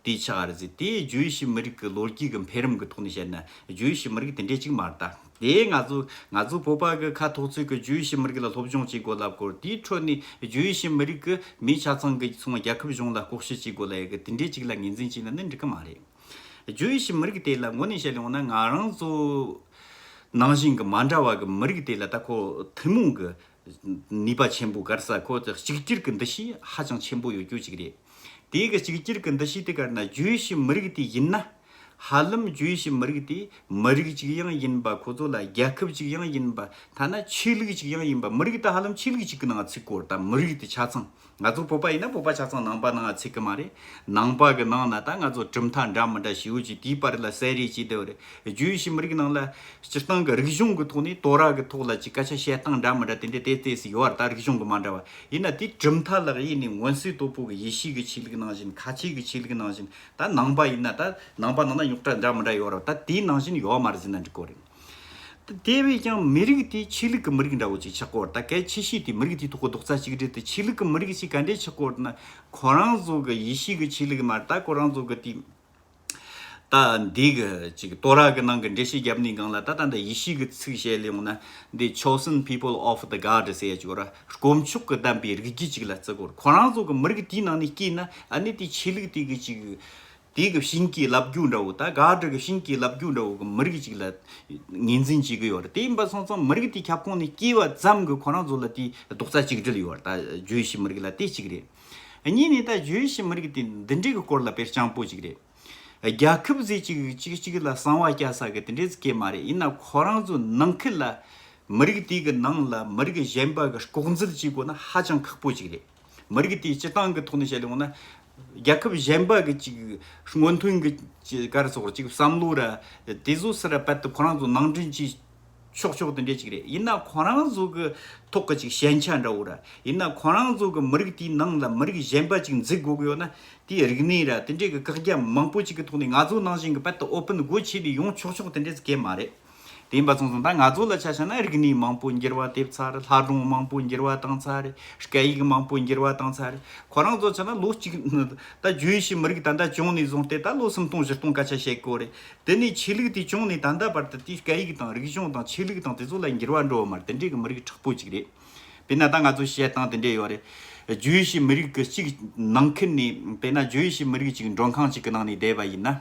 དེ་ཆགས་རེད་ཟེར། དེ་ཇུ་ཝི་ཤི་མི་རིགས་གི་ལོ་རྒྱུས་གི་འཕེལ་རིམ་གི་ཐོག་ནས་བཤད་ན། ཇུ་ཝི་ཤི་མི་རིགས་དེ་འདྲས་ཅིག་མ་རེད་ད། དེ་ང་ཚོ་ང་ཚོ་བོད་པ་གི་ཁ་ཐོག་ཚོས་གི་ཇུ་ཝི་ཤི་མི་རིགས་ལ་སློབ་སྦྱོང་བྱེད་དགོས་ལབ་སྐོར། དེའི་ཁྲོད་ནས་ཇུ་ཝི་ཤི་མི་རིགས་གི་མིའི་ཆ་ཚང་གི་ཚོང་རྒྱལ་ཁབ་གཞུང་ལ་ལྐོག་བཤད་བྱེད་དགོས་ལབ་ཡ་གི་དེ་འདྲས་ཅིག་ལ་ངོས་འཛིན་བྱས་ན་ནི་འགྲིག་གི་མ་རེད། ཇུ་ཝི་ཤི་མི་རིགས་དེ་ལ་དངོས་གནས་བཤད་ཡོང་ན། ང་རང་ཚོ་ནང་བཞིན་གི་མ་འདྲ་བ་གི་མི་རིགས་དེ་ལ་ད་ཁོ་ཐུན་མོང་གི་ནུས་པ་ཆེན་པོ་ག་རེ་ཟེར། ཁོ་གཅིག་གྱུར་གི་འདུ་ཤེས་ཧ་ཅང་ཆེན་པོ་ཡོད་རྒྱུ་ཅིག་རེད། དེ་གི་གཅིག་གྱུར་གི་འདུ་ཤེས་དེ་ག་རེ་ན། ཇུ་ཝི་ཤི་མི་རིགས་དེ་ཡིན་ན། ཧ་ལམ་ཇུ་ཝི་ཤི་མི་རིགས་དེ་མི་རིགས་གཅིག་ཡང་ཡིན་པ། ཁོ་ཚོ་ལ་རྒྱལ་ཁབ་གཅིག་ཡང་ཡིན་པ། ཐ་ན་ཆོས་ལུགས་གཅིག་ཡང་ཡིན་པ། མི་རིགས་དེ་ཧ་ལམ་ཆོས་ལུགས་གཅིག་གི་ནང་ཚུད་གོ་རེད། ད་མི་རིགས་དེ་ཆ་ཚང་། ང་ཚོ་བོད་པ་ཡིན་ན་བོད་པ་ཆ་ཚང་ནང་པ་ནང་ཚུད་གི་མ་རེད། ནང་པ་གི་ནང་ན་ད་ང་ཚོ་གྲུབ་མཐའ་འདྲ་མི་འདྲ་ཞེ་པོ་ཅིག་དེའི་བར་ལ་གསལ་རེས་བྱས་བསྡད་པ་རེད། ཇུ་ཝི་ཤི་མི་རིགས་ནང་ལ་སྤྱིར་བཏང་གི་རིག་གཞུང་གི་ཐོག་ནས་ཏོ་ར་གི་ཐོག་ལ་ཅིག་སྐད་ཆ་བཤད་སྟངས་འདྲ་མི་འདྲ་དེ་འདྲ་ཏོག་ཙམ་ཡོད་རེད། ད་རིག་གཞུང་གི་མ་འདྲ་བ་ཡིན་ན། དེ་གྲུབ་མཐའ་ལ་དབྱེ་ནས་མངོན་གསལ་དོད་པོ་གི་ཡེ་ཤུ་གི་ཆོས་ལུགས་ནང་བཞིན། ཁ་ཆེ་གི་ཆོས་ལུགས་ནང་བཞིན། ད་ནང་པ་ཡིན་ན། ད་ནང་པ་ནང་ན་རྙོག་དྲ་འདྲ་མི་འདྲ་ཡོད་རེད། ད་དེའི་ནང་བཞིན་ཡོད་མ་རེད་ཟེར་ན་འགྲིག་གོ་རེད། དེ་བས་ཀྱང་མི་རིགས་དེ་ཆོས་ལུགས་ཀྱི་མི་རིགས་འདྲ་བོ་ཅིག་ཆགས་ཀྱི་ཡོད་རེད། ད་གལ་ཆེ་ཤོས་དེ་མི་རིགས་དེའི་ཐོག་གི་རྡོག་རྩ་གཅིག་སྒྲིལ་དེ། ཆོས་ལུགས་ཀྱི་མི་རིགས་ཤིག་ག་འདྲས་ཆགས་ཀྱི་ཡོད་རེད་ན། ཁོ་རང་ཚོ་གི་ཡེ་ཤུ་གི་ཆོས་ལུགས་མ་རེད། ད་ཁོ་རང་ཚོ་གི་དེ། ད་འདི་གི་ཅིག་ཏོ་ར་གི་ནང་གི་འགྲེལ་བཤད་བརྒྱབ་ནས་སྒང་ལ། ད་ད་ལྟ་ཡེ་ཤུ་གི་ཚིག་བཤད་ལེ་ཡོང་ན། འདི་chosen people of the God ཟེར་ཡ་ཅིག་ཡོད་རེད། དཀོན་མཆོག་གི་བདམས་པའི་རིགས་རྒྱུད་ཅིག་ལ་བརྩི་གི་ཡོད་རེད། ཁོ་རང་ཚོ་གི་མི་རིགས་དེའི་ནང་ནས་སྐྱེས་ན། ཨ་ནི་དེ་ཆོས་ལུགས་དེ་གི་ཅིག་དེ་གི་བྱིན་གྱིས་བརླབས་རྒྱུ་འདྲ་བོ། ད་ག་འདྲ་གི་བྱིན་གྱིས་བརླབས་རྒྱུ་འདྲ་བོ་གི་མི་རིགས་ཅིག་ལ་ངོས་འཛིན་བྱེད་གི་ཡོད་རེད། དེ་ཡིན་པ་སོང་ཙང་མི་རིགས་དེའི་ཁྱབ་ཁོངས་ནས་སྐྱེས་པ་ཙམ་གི་ཁོ་རང་ཚོ་ལ་དེ་རྡོག་རྩ་གཅིག་སྒྲིལ་ཡོད་རེད། ད་ཇུ་ཝི་ཤི་མི་རིགས་ལ་དེ་གཅིག་རེད། གཉིས་ནས་ད་ཇུ་ཝི་ཤི་མི་རིགས་དེ་འདི་འདྲའི་གི་སྐོར་ལ་དཔེ་སྤྱང་པོ་ཅིག་རེད། རྒྱལ་ཁབ་ཟེར་གཅིག་གཅིག་གཅིག་ལ་གསང་བ་བསྐྱལ་ས་གི་དེ་འདྲའི་ཟིག་གི་མ་རེད། ཡིན་ན་ཁོ་རང་ཚོའི་ནང་ཁུལ་ལ། མི་རིགས་དེ་གི་ནང་ལ་མི་རིགས་གཞན་པ་གི་ལྐོག་འཛུལ་བྱེད་དགོས་ན་ཧ་ཅང་ཁག་པོ་ཅིག་རེད། མི་རིགས་དེའི་སྤྱི་བཏང་གི་ཐོག་ནས་བཤད་ཡོང་ན། རྒྱལ་ཁབ་གཞན་པ་གི་ཅིག་སྔོན་ཐོན་གི་ཅིག་ག་རེ་ཟེར། ཅིག་བསམ་བློ་ར་དེ་ཚོ་སི་ར་རྦད་དེ་ཁོ་རང་ཚོ་ནང་འདྲེན་བྱེད་ཆོག་ཆོག་དེ་འདྲས་ཅིག་རེད། ཡིན་ན་ཁོ་རང་ཚོ་གི་ཐོག་གི་ཅིག་ཞན་ཆ་འདྲ་བོ་ར། ཡིན་ན་ཁོ་རང་ཚོ་གི་མི་རིགས་དེའི་ནང་ལ་མི་རིགས་གཞན་པ་ཅིག་འཛུལ་དགོས་གི་ཡོད་ན། དེའི་རིག་གནས་ར་དེ་འདྲས་གི་བཀག་རྒྱ་མང་པོ་ཅིག་གི་ཐོག་ནས་ང་ཚོ་ནང་བཞིན་གི་རྦད་དེ་ཨོ་པན་སྒོ་ཕྱེ་ནས་ཡོང་ཆོག་ཆོག་དེ་འདྲས་ཟིག་གི་མ་རེད། དེ་ཡིན་པ་སོང་ཙང་ད་ང་ཚོ་ལ་ཆ་བཞག་ན་རིག་གནས་མང་པོ་འགྱུར་བ་ཐེབས་ཚར། ལྷ་སྒྲུང་མང་པོ་འགྱུར་བ་བཏང་ཚར། སྐད་ཡིག་མང་པོ་འགྱུར་བ་བཏང་ཚར། ཁོ་རང་ཚོ་ཆ་ན་ལོ་གཅིག་ད་བརྗོད་ཡིག་གི་མི་རིགས་ད་ལྟ་བྱུང་ནས་བཟུང་སྟེ་ད་ལོ་སུམ་སྟོང་བཞི་སྟོང་སྐད་ཆ་བཤད་གི་ཡོད་རེད། དེ་ནས་ཆོས་ལུགས་དེ་བྱུང་ནས་ད་ལྟ་བར་དུ་དེའི་སྐད་ཡིག་དང་རིག་གཞུང་དང་ཆོས་ལུགས་དང་དེ་ཚོ་ལ་འགྱུར་བ་འགྲོ་བ་མ་རེད། དེ་འདྲའི་གི་མི་རིགས་དྲག་པོ་ཅིག་རེད། དཔེར་ན་ད་ང་ཚོ་བཤད་སྟངས་དེ་འདྲ་ཡོད་རེད། བརྗོད་ཡིག་གི་མི་རིགས་གི་གཅིག་ནང་ཁུལ་ནས། དཔེར་ན་བརྗོད་ཡིག་གི་མི་རིགས་གཅིག་མགྲོན་ཁང་གཅིག་གི་ནང་ནས་བསྡད་པ་ཡིན་ན།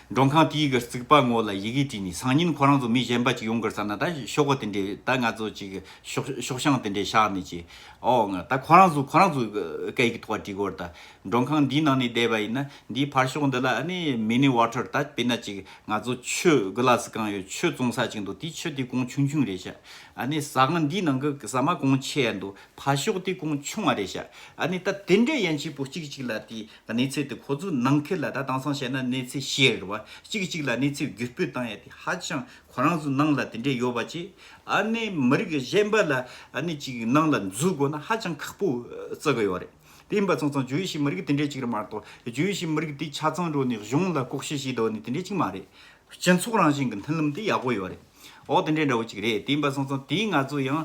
མགྲོན་ཁང་དེའི་གི་རྩིག་པ་ངོས་ལ་ཡི་གེ་བྲིས་ནས། སང་ཉིན་ཁོ་རང་ཚོ་མི་གཞན་པ་ཅིག་ཡོང་གི་རེད་བསམ་ན། ད་ཤོག་གུ་དེ་འདྲའི་ད་ང་ཚོ་ཅིག་ཤོག་ཤོག་བྱང་དེ་འདྲའི་བཞག་ནས་ཅིག་ཨོ་ང་ད་ཁོ་རང་ཚོ་ཁོ་རང་ཚོའི་སྐད་ཡིག་ཐོག་བྲིས་དགོས་རེད། ད་མགྲོན་ཁང་འདིའི་ནང་ནས་བསྡད་པ་ཡིན་ན། འདིའི་ཕར་ཕྱོགས་འདི་ལ་ཨ་ནི་མི་ནི་ཝ་ཊར། ད་དཔེར་ན་ཅིག་ང་ཚོ་ཆུ་གི་ལ་སི་གང་ཡོད། ཆུ་བཙོང་ས་ཅིག་འདུག་དེའི་ཆུ་དེ་གོང་ཆུང་ཆུང་རེད་ཤག་ཨ་ནི་ཟ་ཁང་འདིའི་ནང་གི་ཟ་མ་གོང་ཆེ་ཡ་འདུག་ཕར་ཕྱོགས་དེ་གོང་ཆུང་བ་རེད་ཤག་ཨ་ནི་ད་དེ་འདྲའི་ཡན་ཆད་པོ་གཅིག་གཅིག་ལ་དེ་གནས་ཚུལ་དེ་ཁོ་ཚོའི་ནང་ཁུལ་ལ། ད་དེང་སང་བཤད་ན་གནས་ཚུལ་ཤེར་རེད་བ། གཅིག་གཅིག་ལ་གནས་ཚུལ་བརྒྱུད་སྤྲོད་བཏང་ཡ་དེ་ཧ་ཅང་ཁོ་རང་ཚོའི་ནང་ལ་དེ་འདྲའི་ཡོད་པ་བྱས། ཨ་ནི་མི་རིགས་གཞན་པ་ལ་ཨ་ནི་ཅིག་ནང་ལ་འཛུལ་དགོས་ན་ཧ་ཅང་ཁག་པོ་བརྩི་གི་ཡོད་རེད། དེ་ཡིན་པ་སོང་ཙང་བརྗོད་ཡིག་གི་མི་རིགས་དེ་འདྲའི་ཅིག་རེད་མ་གཏོགས། བརྗོད་ཡིག་གི་མི་རིགས་དེ་ཆ་ཚང་འགྲོ་ནས་གཞུང་ལ་ལྐོག་བཤད་བྱས་འདུག་ནི་དེ་འདྲའི་ཅིག་མ་རེད། སྤྱི་ཚོགས་རང་བཞིན་གྱི་མཐུན་ལམ་དེ་ཡག་པོ་ཡོད་རེད། འོ་དེ་འདྲའི་འདྲ་བོ་ཅིག་རེད། དེ་ཡིན་པ་སོང་ཙང་དེ་ང་ཚོ་ཡང་ཨ་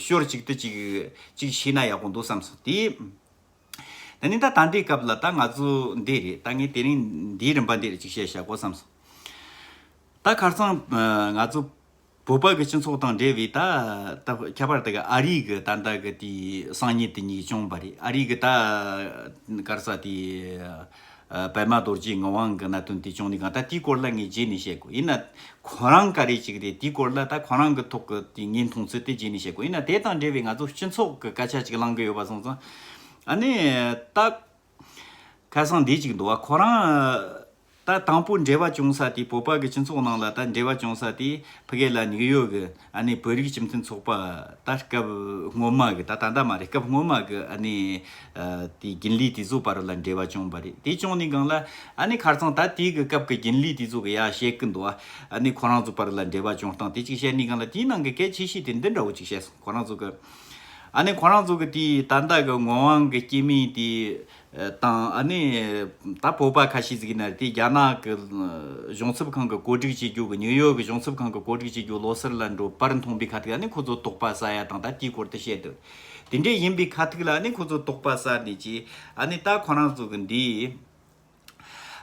ཞོར་གཅིག་ཏུ་ཅིག་ཅིག་ཤེས་ན་ཡག་པོ་འདུག་བསམ་སོང་། དེ་དེ་ནས་ད་ད་ལྟའི་སྐབས་ལ་ད་ང་ཚོ་འདི་རེད། ད་ངས་དེ་རིང་འདིའི་རིམ་པ་འདི་རེད་ཅིག་བཤད་བཞག་གོ་བསམ་སོང་། ད་ཁར་སང་ཨ་ང་ཚོ་བོད་པ་གི་སྤྱི་ཚོགས་དང་འབྲེལ་བའི་ད་ད་ཁྱད་པར་དུ་གི་ཨ་རི་གི་ད་ལྟ་གི་དེའི་གསང་ཉུལ་དེ་གཉིས་བྱུང་བ་རེད། ཨ་རི་གི་ད་ག་རེ་ཟེར་དེ་ཨ་པདྨ་རྡོ་རྗེ་ངག་དབང་གི་གནད་དོན་དེ་བྱུང་ནས་གང་། ད་དེའི་སྐོར་ལ་ངས་རྗེས་ནས་བཤད་དགོས། ཡིན་ན་ཁོ་རང་ག་རེ་ཅིག་རེད། དེའི་སྐོར་ལ་ད་ཁོ་རང་གི་ཐོག་གི་དེ་ངའི་མཐོང་ཚུལ་དེ་རྗེས་ནས་བཤད་དགོས། ཡིན་ན་དེ་དང་འབྲེལ་བའི་ང་ཚོ་སྤྱི་ཚོགས་ཀྱི་སྐད་ཆ་ཅིག་གླེང་གི་ཡོད་པ་སོང་ཙང་། ཨ་ནི་ད་ཁ་སང་འདི་ཅིག་འདུག་བ། ཁོ་རང་ད་དང་པོ་འབྲེལ་བ་བྱུང་ས་དེ། བོད་པ་གི་སྤྱི་ཚོགས་ནང་ལ་ད་འབྲེལ་བ་བྱུང་ས་དེ་ཕ་གི་ལ་ནིའུ་ཡོག་གི་ཨ་ནི་བོད་རིགས་སྤྱི་མཐུན་ཚོགས་པ། ད་སྐབས་སྔོན་མ་གི། ད་ད་ལྟ་མ་རེད། སྐབས་སྔོན་མ་གི་ཨ་ནི་ཨ་དེ་རྒྱུན་ལས་དེ་ཚོ་བར་ལ་འབྲེལ་བ་བྱུང་བ་རེད། དེ་བྱུང་ནས་སྒང་ལ་ཨ་ནི་ཁར་སང་ད་དེ་གི་སྐབས་ཀྱི་རྒྱུན་ལས་དེ་ཚོ་གི་ཡ་བཤད་གི་འདུག་བ། ཨ་ནི་ཁོ་རང་ཚོ་བར་ལ་འབྲེལ་བ་བྱུང་སྟངས་དེ་ཅིག་བཤད་ནས་སྒང་ལ། དེའི་ནང་གི་གལ་ཆེ་ཤོས་དེ་འདི་འདྲ་བོ་ཅིག་བཤད་སོང་། ཁོ་རང་ཚོ་གི་ཨ་ནི་ཁོ་རང་ཚོ་གི་དེའི་ད་ལྟ་གི་ངག་དབང་གི་སྐྱེ་དམན་དེ་དང་། ཨ་ནི་ད་བོད་པ་ཁ་ཤས་ཟིག་ཡིན་ན་དེ་རྒྱ་ནག་གི་གཞུང་ཚབ་ཁང་གི་བཀོད་སྒྲིག་བྱེད་རྒྱུ་གི། ནིའུ་ཡོག་གི་གཞུང་ཚབ་ཁང་གི་བཀོད་སྒྲིག་བྱེད་རྒྱུ་ལོ་སར་ལ་འགྲོ་བར་མཐོང་པའི་ཁ་ཐུག་ཨ་ནི་ཁོ་ཚོ་དོགས་པ་ཟ་ཡ་དང་ད་དེའི་སྐོར་དུ་བཤད་འདུག་དེ་འདྲས་ཡིན་པའི་ཁ་ཐུག་ལ་ཨ་ནི་ཁོ་ཚོ་དོགས་པ་ཟ་ནས་ཀྱི། ཨ་ནི་ད་ཁོ་རང་ཚོ་གི་འདི་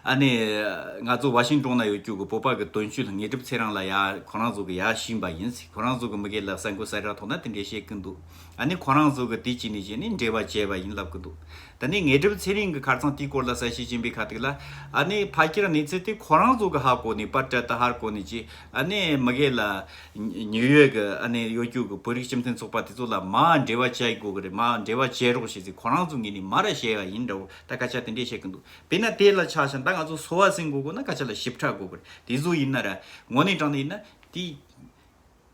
ཨ་ནི་ང་ཚོ་ཝ་ཤིང་ཏོན་ན་ཡོད་རྒྱུ་གི་བོད་པ་གི་དོན་གཅོད་དངོས་གྲུབ་ཚེ་རིང་ལ་ཡ་ཁོ་རང་ཚོ་གི་ཡ་བྱིན་པ་ཡིན་ཟེར། ཁོ་རང་ཚོ་གི་མི་སྒེར་ལ་གསར་འགོད་གསལ་བསྒྲགས་ཐོག་ན་དེ་འདྲས་བཤད་གི་འདུག་ཨ་ནི་ཁོ་རང་ཚོ་གི་དེ་བྱས་ནས་བྱས་ནས་འབྲེལ་བ་བྱས་པ་ཡིན་ལབ་གི་འདུག་ད་ནི་དངོས་གྲུབ་ཚེ་རིང་གི་ཁར་སང་དེའི་སྐོར་ལ་གསལ་བཤད་བྱིན་པའི་ཁ་ཐུག་ལ། ཨ་ནི་ཕ་ཁྱེར་གནས་ཚུལ་དེ་ཁོ་རང་ཚོ་གི་ཧ་གོ་ནས། པར་སྐྲ་དེ་ཧར་གོ་ནས་ཀྱི། ཨ་ནི་མི་སྒེར་ལ་ནིའུ་ཡོག་གི་ཨ་ནི་ཡོད་རྒྱུ་གི་བོད་རིགས་སྤྱི་མཐུན་ཚོགས་པ་དེ་ཚོ་ལ་མ་འབྲེལ་བ་བྱེད་དགོས་གི་རེད། མ་འབྲེལ་བ་བྱེད་རོགས་བྱེད་ཟེར་ཁོ་རང་ཚོ་ངོས་ནས་མ་ར་བཤད་པ་ཡིན་འདྲ་བོ། ད་སྐད་ཆ་དེ་འདྲས་བཤད་གི་འདུག་དཔེར་ན་དེ་ལ་ཆ་བཞག་ན་ད་ང་ཚོ་སོ་པ་ཟིན་དགོས་དགོས་ན་སྐད་ཆ་ལ་ཞིབ་ཕྲ་དགོས་གི་རེད། དེ་ཚོ་ཡིན་ན་ར་དངོས་གནས་དྲང་གནས་ཡིན་ན་དེ།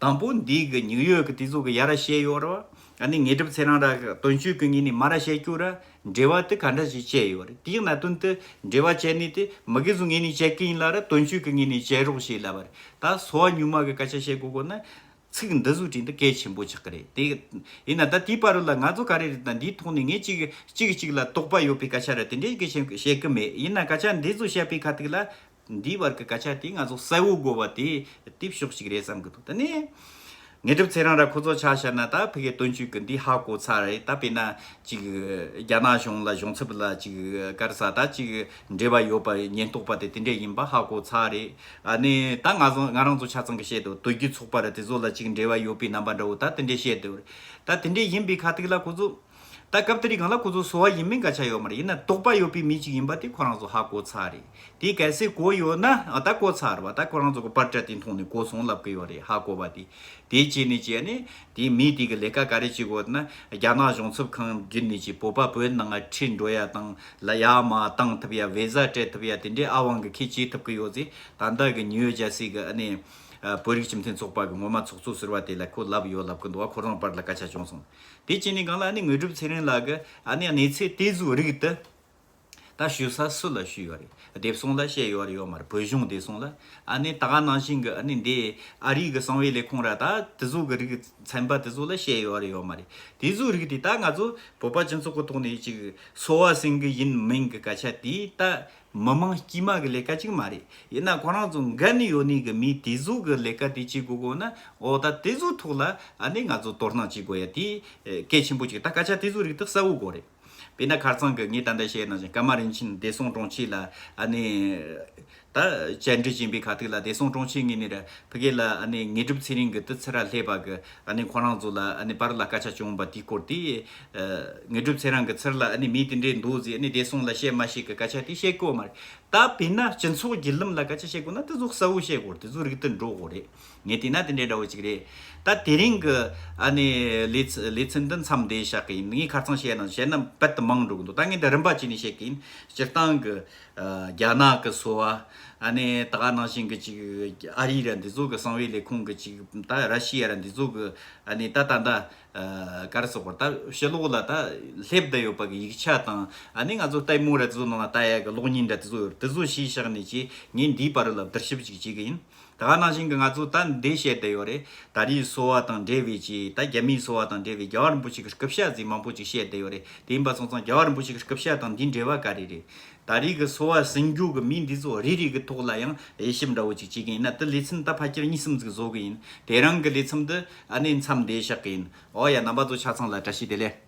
དང་པོ་འདི་གི་ནིའུ་ཡོག་གི་དེ་ཚོ་གི་ཡ་ར་བཤད་ཡོད་ར་བ། ཨ་ནི་དངོས་གྲུབ་ཚེ་རིང་ར་དོན་གཅོད་ཀྱི་ངོས་ནས་མ་ར་བཤད་རྒྱུ་ར། འབྲེལ་བ་དེ་ག་འདྲ་ཞིག་བྱས་ཡོད་རེད། དེའི་གནད་དོན་དེ་འབྲེལ་བ་བྱས་ནས་དེ་མི་སྒེར་ཚོ་ངོས་ནས་བྱེད་ཀྱི་ཡིན་ལ་ར། དོན་གཅོད་ཀྱི་ངོས་ནས་བྱེད་རོགས་བྱེད་ལབ་པ་རེད། ད་སོ་པ་ཉུང་མ་གི་སྐད་ཆ་བཤད་དགོས་དགོས་ན། ཚིག་འདི་ཚོ་བྲིས་འདི་གལ་ཆེན་པོ་ཆགས་ཀྱི་རེད། དེ་ཡིན་ན་ད་དེའི་བར་ལ་ང་ཚོ་ག་རེ་རེད། ད་འདིའི་ཐོག་ནས་ངས་གཅིག་གཅིག་གཅིག་ལ་དོགས་པ་ཡོད་པའི་སྐད་ཆ་ར་དེ་འདྲས་ཀྱི་བཤད་བཤད་ཀྱི་མེད། ཡིན་ན་སྐད་ཆ་འདི་ཚོ་བཤད་པའི་ཁ་ཐུག་ལ། འདིའི་བར་གྱི་སྐད་ཆ་དེ་ང་ཚོ་གསལ་བོ་དགོས་པ་དེ་དེ་ཕྱོགས་གཅིག་རེད་བསམ་གྱི་འདུག་ད་ནི་དངོས་གྲུབ་ཚེ་རིང་ར་ཁོ་ཚོ་ཆ་བཞག་ན། ད་ཕ་གིའི་དོན་གཅོད་ཀྱི་འདི་ཧ་གོ་ཚར་རེད། ད་དཔེར་ན་ཅིག་རྒྱ་ནག་གཞུང་ལ་གཞུང་ཚབ་ལ་ཅིག་ག་རེ་ཟེར། ད་ཅིག་འབྲེལ་བ་ཡོད་པ་ཉེན་རྟོག་པ་དེ་དེ་འདྲས་ཡིན་པ་ཧ་གོ་ཚར་རེད། ཨ་ནི་ད་ང་ཚོ་ང་རང་ཚོ་ཆ་ཚང་གི་བཤད་འདུག་དོལ་རྒྱལ་ཚོགས་པ་ར་དེ་ཚོ་ལ་ཅིག་འབྲེལ་བ་ཡོད་པའི་རྣམ་པ་འདྲ་བོ་ད་དེ་འདྲས་བཤད་འདུག་ད་དེ་འདྲས་ཡིན་པའི་ཁ་ཐུག་ལ་ཁོ་ཚོ། ད་སྐབས་དེ་རིང་སྒང་ལ་ཁོ་ཚོ་སོ་པ་ཡིན་མིན་སྐད་ཆ་ཡོད་མ་རེད། ཡིན་ན་དོགས་པ་ཡོད་པའི་མི་གཅིག་ཡིན་པ་དེ་ཁོ་རང་ཚོ་ཧ་གོ་ཚར་རེད། དེ་གལ་སྲིད་གོ་ཡོད་ན། ཨ་ད་གོ་ཚར་བ། ད་ཁོ་རང་ཚོ་གི་པར་སྐྲ་དེ་མཐོང་ནས་གོ་སོང་ལབ་གི་ཡོད་རེད། ཧ་གོ་བ་དེ། དེ་བྱས་ནས་བྱས་ནས་དེ་མི་དེ་གི་ལས་ཀ་ག་རེ་བྱེད་དགོས་ན། རྒྱ་ནག་གཞུང་ཚབ་ཁང་བརྒྱུད་ནས་ཀྱི་བོད་པ་བོད་ནང་ང་ཁྲིད་འགྲོ་ཡ་དང་ལ་ཡ་མ་བཏང་ཐུབ་ཡ། བི་ཟ་སྤྲད་ཐུབ་ཡ་དེ་འདྲའི་ཨ་དབང་གི་ཁེ་བྱེད་ཐུབ་གི་ཡོད་ཟེར། ད་ལྟ་གི་ནིའུ་ཡོག་ཇར་སི་གི་ཨ་ནི་བོད་རིགས་སྤྱི་མཐུན་ཚོགས་པ་གི་ངོ་མ་ཚོགས་གཙོ་ཟུར་པ་དེ་ལ་ཁོ་ལབ་ཡོད་ལབ་གི་འདུག་ཁོ་རང་བར་ལ་སྐད་ཆ་བྱུང་སོང་། དེ་བྱས་ནས་སྒང་ལ་ཨ་ནི་དངོས་གྲུབ་ཚེ་རིང་ལགས་ཀྱིས་ཨ་ནི་གནས་ཚུལ་དེ་ཚོའི་རིགས་དེ་ ད་ཞུ་ས་སུ་ལ་ཞུས་ཡོད་རེད། བདེ་སྲུང་ལ་བཤད་ཡོད་རེད་ཡོད་མ་རེད། བོད་གཞུང་བདེ་སྲུང་ལ། ཨ་ནི་ད་ག་ནང་བཞིན་གི་ཨ་ནི་འདི་ཨ་རི་གི་གསང་བའི་ལས་ཁུངས་ར་ད་དེ་ཚོ་གི་རིགས་ཚན་པ་དེ་ཚོ་ལ་བཤད་ཡོད་རེད་ཡོད་མ་རེད། དེ་ཚོའི་རིགས་དེ་ད་ང་ཚོ་བོད་པ་སྤྱི་ཚོགས་ཀྱི་ཐོག་ནས་ཅིག་སོ་བ་སིང་གི་ཡིན་མིན་གི་སྐད་ཆ་དེ་ད་མི་མང་དཀྱུས་མ་གི་ལས་ཀ་ཅིག་མ་རེད། ཡིན་ན་ཁོ་རང་ཚོ་འགན་ཡོད་ནི་གི་མི་དེ་ཚོ་གི་ལས་ཀ་དེ་བྱེད་དགོས་དགོས་ན། འོ་ད་དེ་ཚོའི་ཐོག་ལ་ཨ་ནི་ང་ཚོ་དོ་སྣང་བྱེད་དགོས་ཡ་དེ་གལ་ཆེན་པོ་ཅིག་ད་སྐད་ཆ་དེ་ཚོའི་རིགས་དེ་གསལ་བོ་དགོས་རེད། དཔེར་ན་ཁ་རྩང་གི་ངས་ད་ལྟ་བཤད་ནང་བཞིན་ཀརྨ་རིན་ཆེན་བདེ་སྲུང་དྲུང་ཆེ་ལ་ཨ་ནི་ད་བཅར་འདྲི་བྱིན་པའི་ཁ་ཐུག་ལ། བདེ་སྲུང་དྲུང་ཆེ་ངོས་ནས་ར་ཕ་གི་ལ་ཨ་ནི་དངོས་གྲུབ་ཚེ་རིང་གི་དུ་ཚུར་ར་སླེབས་པ་གི་ཨ་ནི་ཁོ་རང་ཚོ་ལ་ཨ་ནི་བར་ལ་སྐད་ཆ་བྱུང་བ་དེའི་སྐོར་དེ། དངོས་གྲུབ་ཚེ་རིང་གི་ཚུར་ལ་ཨ་ནི་མི་དེ་འདྲས་འདུག་ཟེར་ཨ་ནི་བདེ་སྲུང་ལ་བཤད་མ་བཤད་གི་སྐད་ཆ་དེ་བཤད་གོ་མ་རེད། ད་དཔེར་ན་སྤྱི་ཚོགས་བརྒྱུད་ལམ་ལ་སྐད་ཆ་བཤད་དགོས་ན་དེ་ཚོ་གསལ་བོ་བཤད་དགོས་རེད། དེ་ཚོ་རིགས་དེ་འགྲོ་དགོས་རེད། ངས་བལྟས་ན་དེ་འདྲའི་འདྲ་བོ་ཅིག་རེད། ད་དེ་རིང་གི་ཨ་ནི་ལེ་ཚ- ལེ་ཚན་འདི་མཚམས་འདི་བཞག་གི་ཡིན། ངས་ཁ་རྩང་བཤད་ན་བཤད་ན་རྦད་དེ་མང་འགྲོ་གི་འདུག་ད་ངས་འདི་རིམ་པ་བྱས་ནས་བཤད་གི་ཡིན། སྤྱིར་བཏང་གི་ཨ་རྒྱ་ནག་གི་སོ་བ། ཨ་ནི་ད་ག་ནང་བཞིན་གི་ཅིག་ཨ་རི་ར་འདི་ཚོ་གི་གསང་བའི་ལས་ཁུངས་གི་ཅིག་ད་ར་ཤི་ཡ་ར་འདི་ཚོ་གི་ཨ་ནི་ད་ད་ད་ཨ་ག་རེ་ཟེར་དགོས་རེད། ད་ཕྱི་ལོགས་ལ་ད་སླེབས་བསྡད་ཡོད་པ་གི་ཡིག་ཆ་དང་། ཨ་ནི་ང་ཚོ་ལྟད་མོ་ར་དེ་ཚོ་ནང་ལ་ལྟ་ཡ་གི་གློག་བརྙན་འདྲ་དེ་ཚོ་ཡོད་རེད། དེ་ཚོ་ཤེས་བཞག་ནས་ཅིག་ངས་འདིའི་བར་ལ་བསྡུར་ཞིབ་ཅིག་བྱེད་གི་ཡིན། ད་ག་ནང་བཞིན་གྱི་ང་ཚོ་ད་འདི་བཤད་བསྡད་ཡོད་རེད། ད་རེས་སོ་བ་དང་འབྲེལ་བའི་ཅིག་ད་རྒྱ་མིའི་སོ་བ་དང་འབྲེལ་བའི་རྒྱལ་བ་རིན་པོ་ཆེ་གི་སྐུ་ཕྱྭ་ཟིག་མང་པོ་ཅིག་བཤད་བསྡད་ཡོད་རེད། དེ་ཡིན་པ་སོང་ཙང་རྒྱལ་བ་རིན་པོ་ཆེ་གི་སྐུ་ཕྱྭ་དང་འདིའི་འབྲེལ་བ་ག་རེ་རེད། ད་རེས་ཀྱི་སོ་བ་ཟིན་རྒྱུ་གི་མི་འདི་ཚོ་རེ་རེ་གི་ཐོག་ལ་ཡང་དབྱེ་ཞིབ་འདྲ་བོ་ཅིག་བྱེད་ཀྱི་ཡིན་ན། དེ་ལེ་ཚན་ད་ཕལ་ཆེར་གཉིས་གསུམ་ཟིག་བཟོ་གི་ཡིན། དེ་རིང་གི་ལེ་ཚན་འདི་ཨ་ནི་མཚམས་འདི་བཞག་གི་ཡིན། ཨོ་ཡ། རྣམ་པ་ཚོ་ཆ་ཚང་ལ་བཀྲ་ཤིས་བདེ་ལེགས།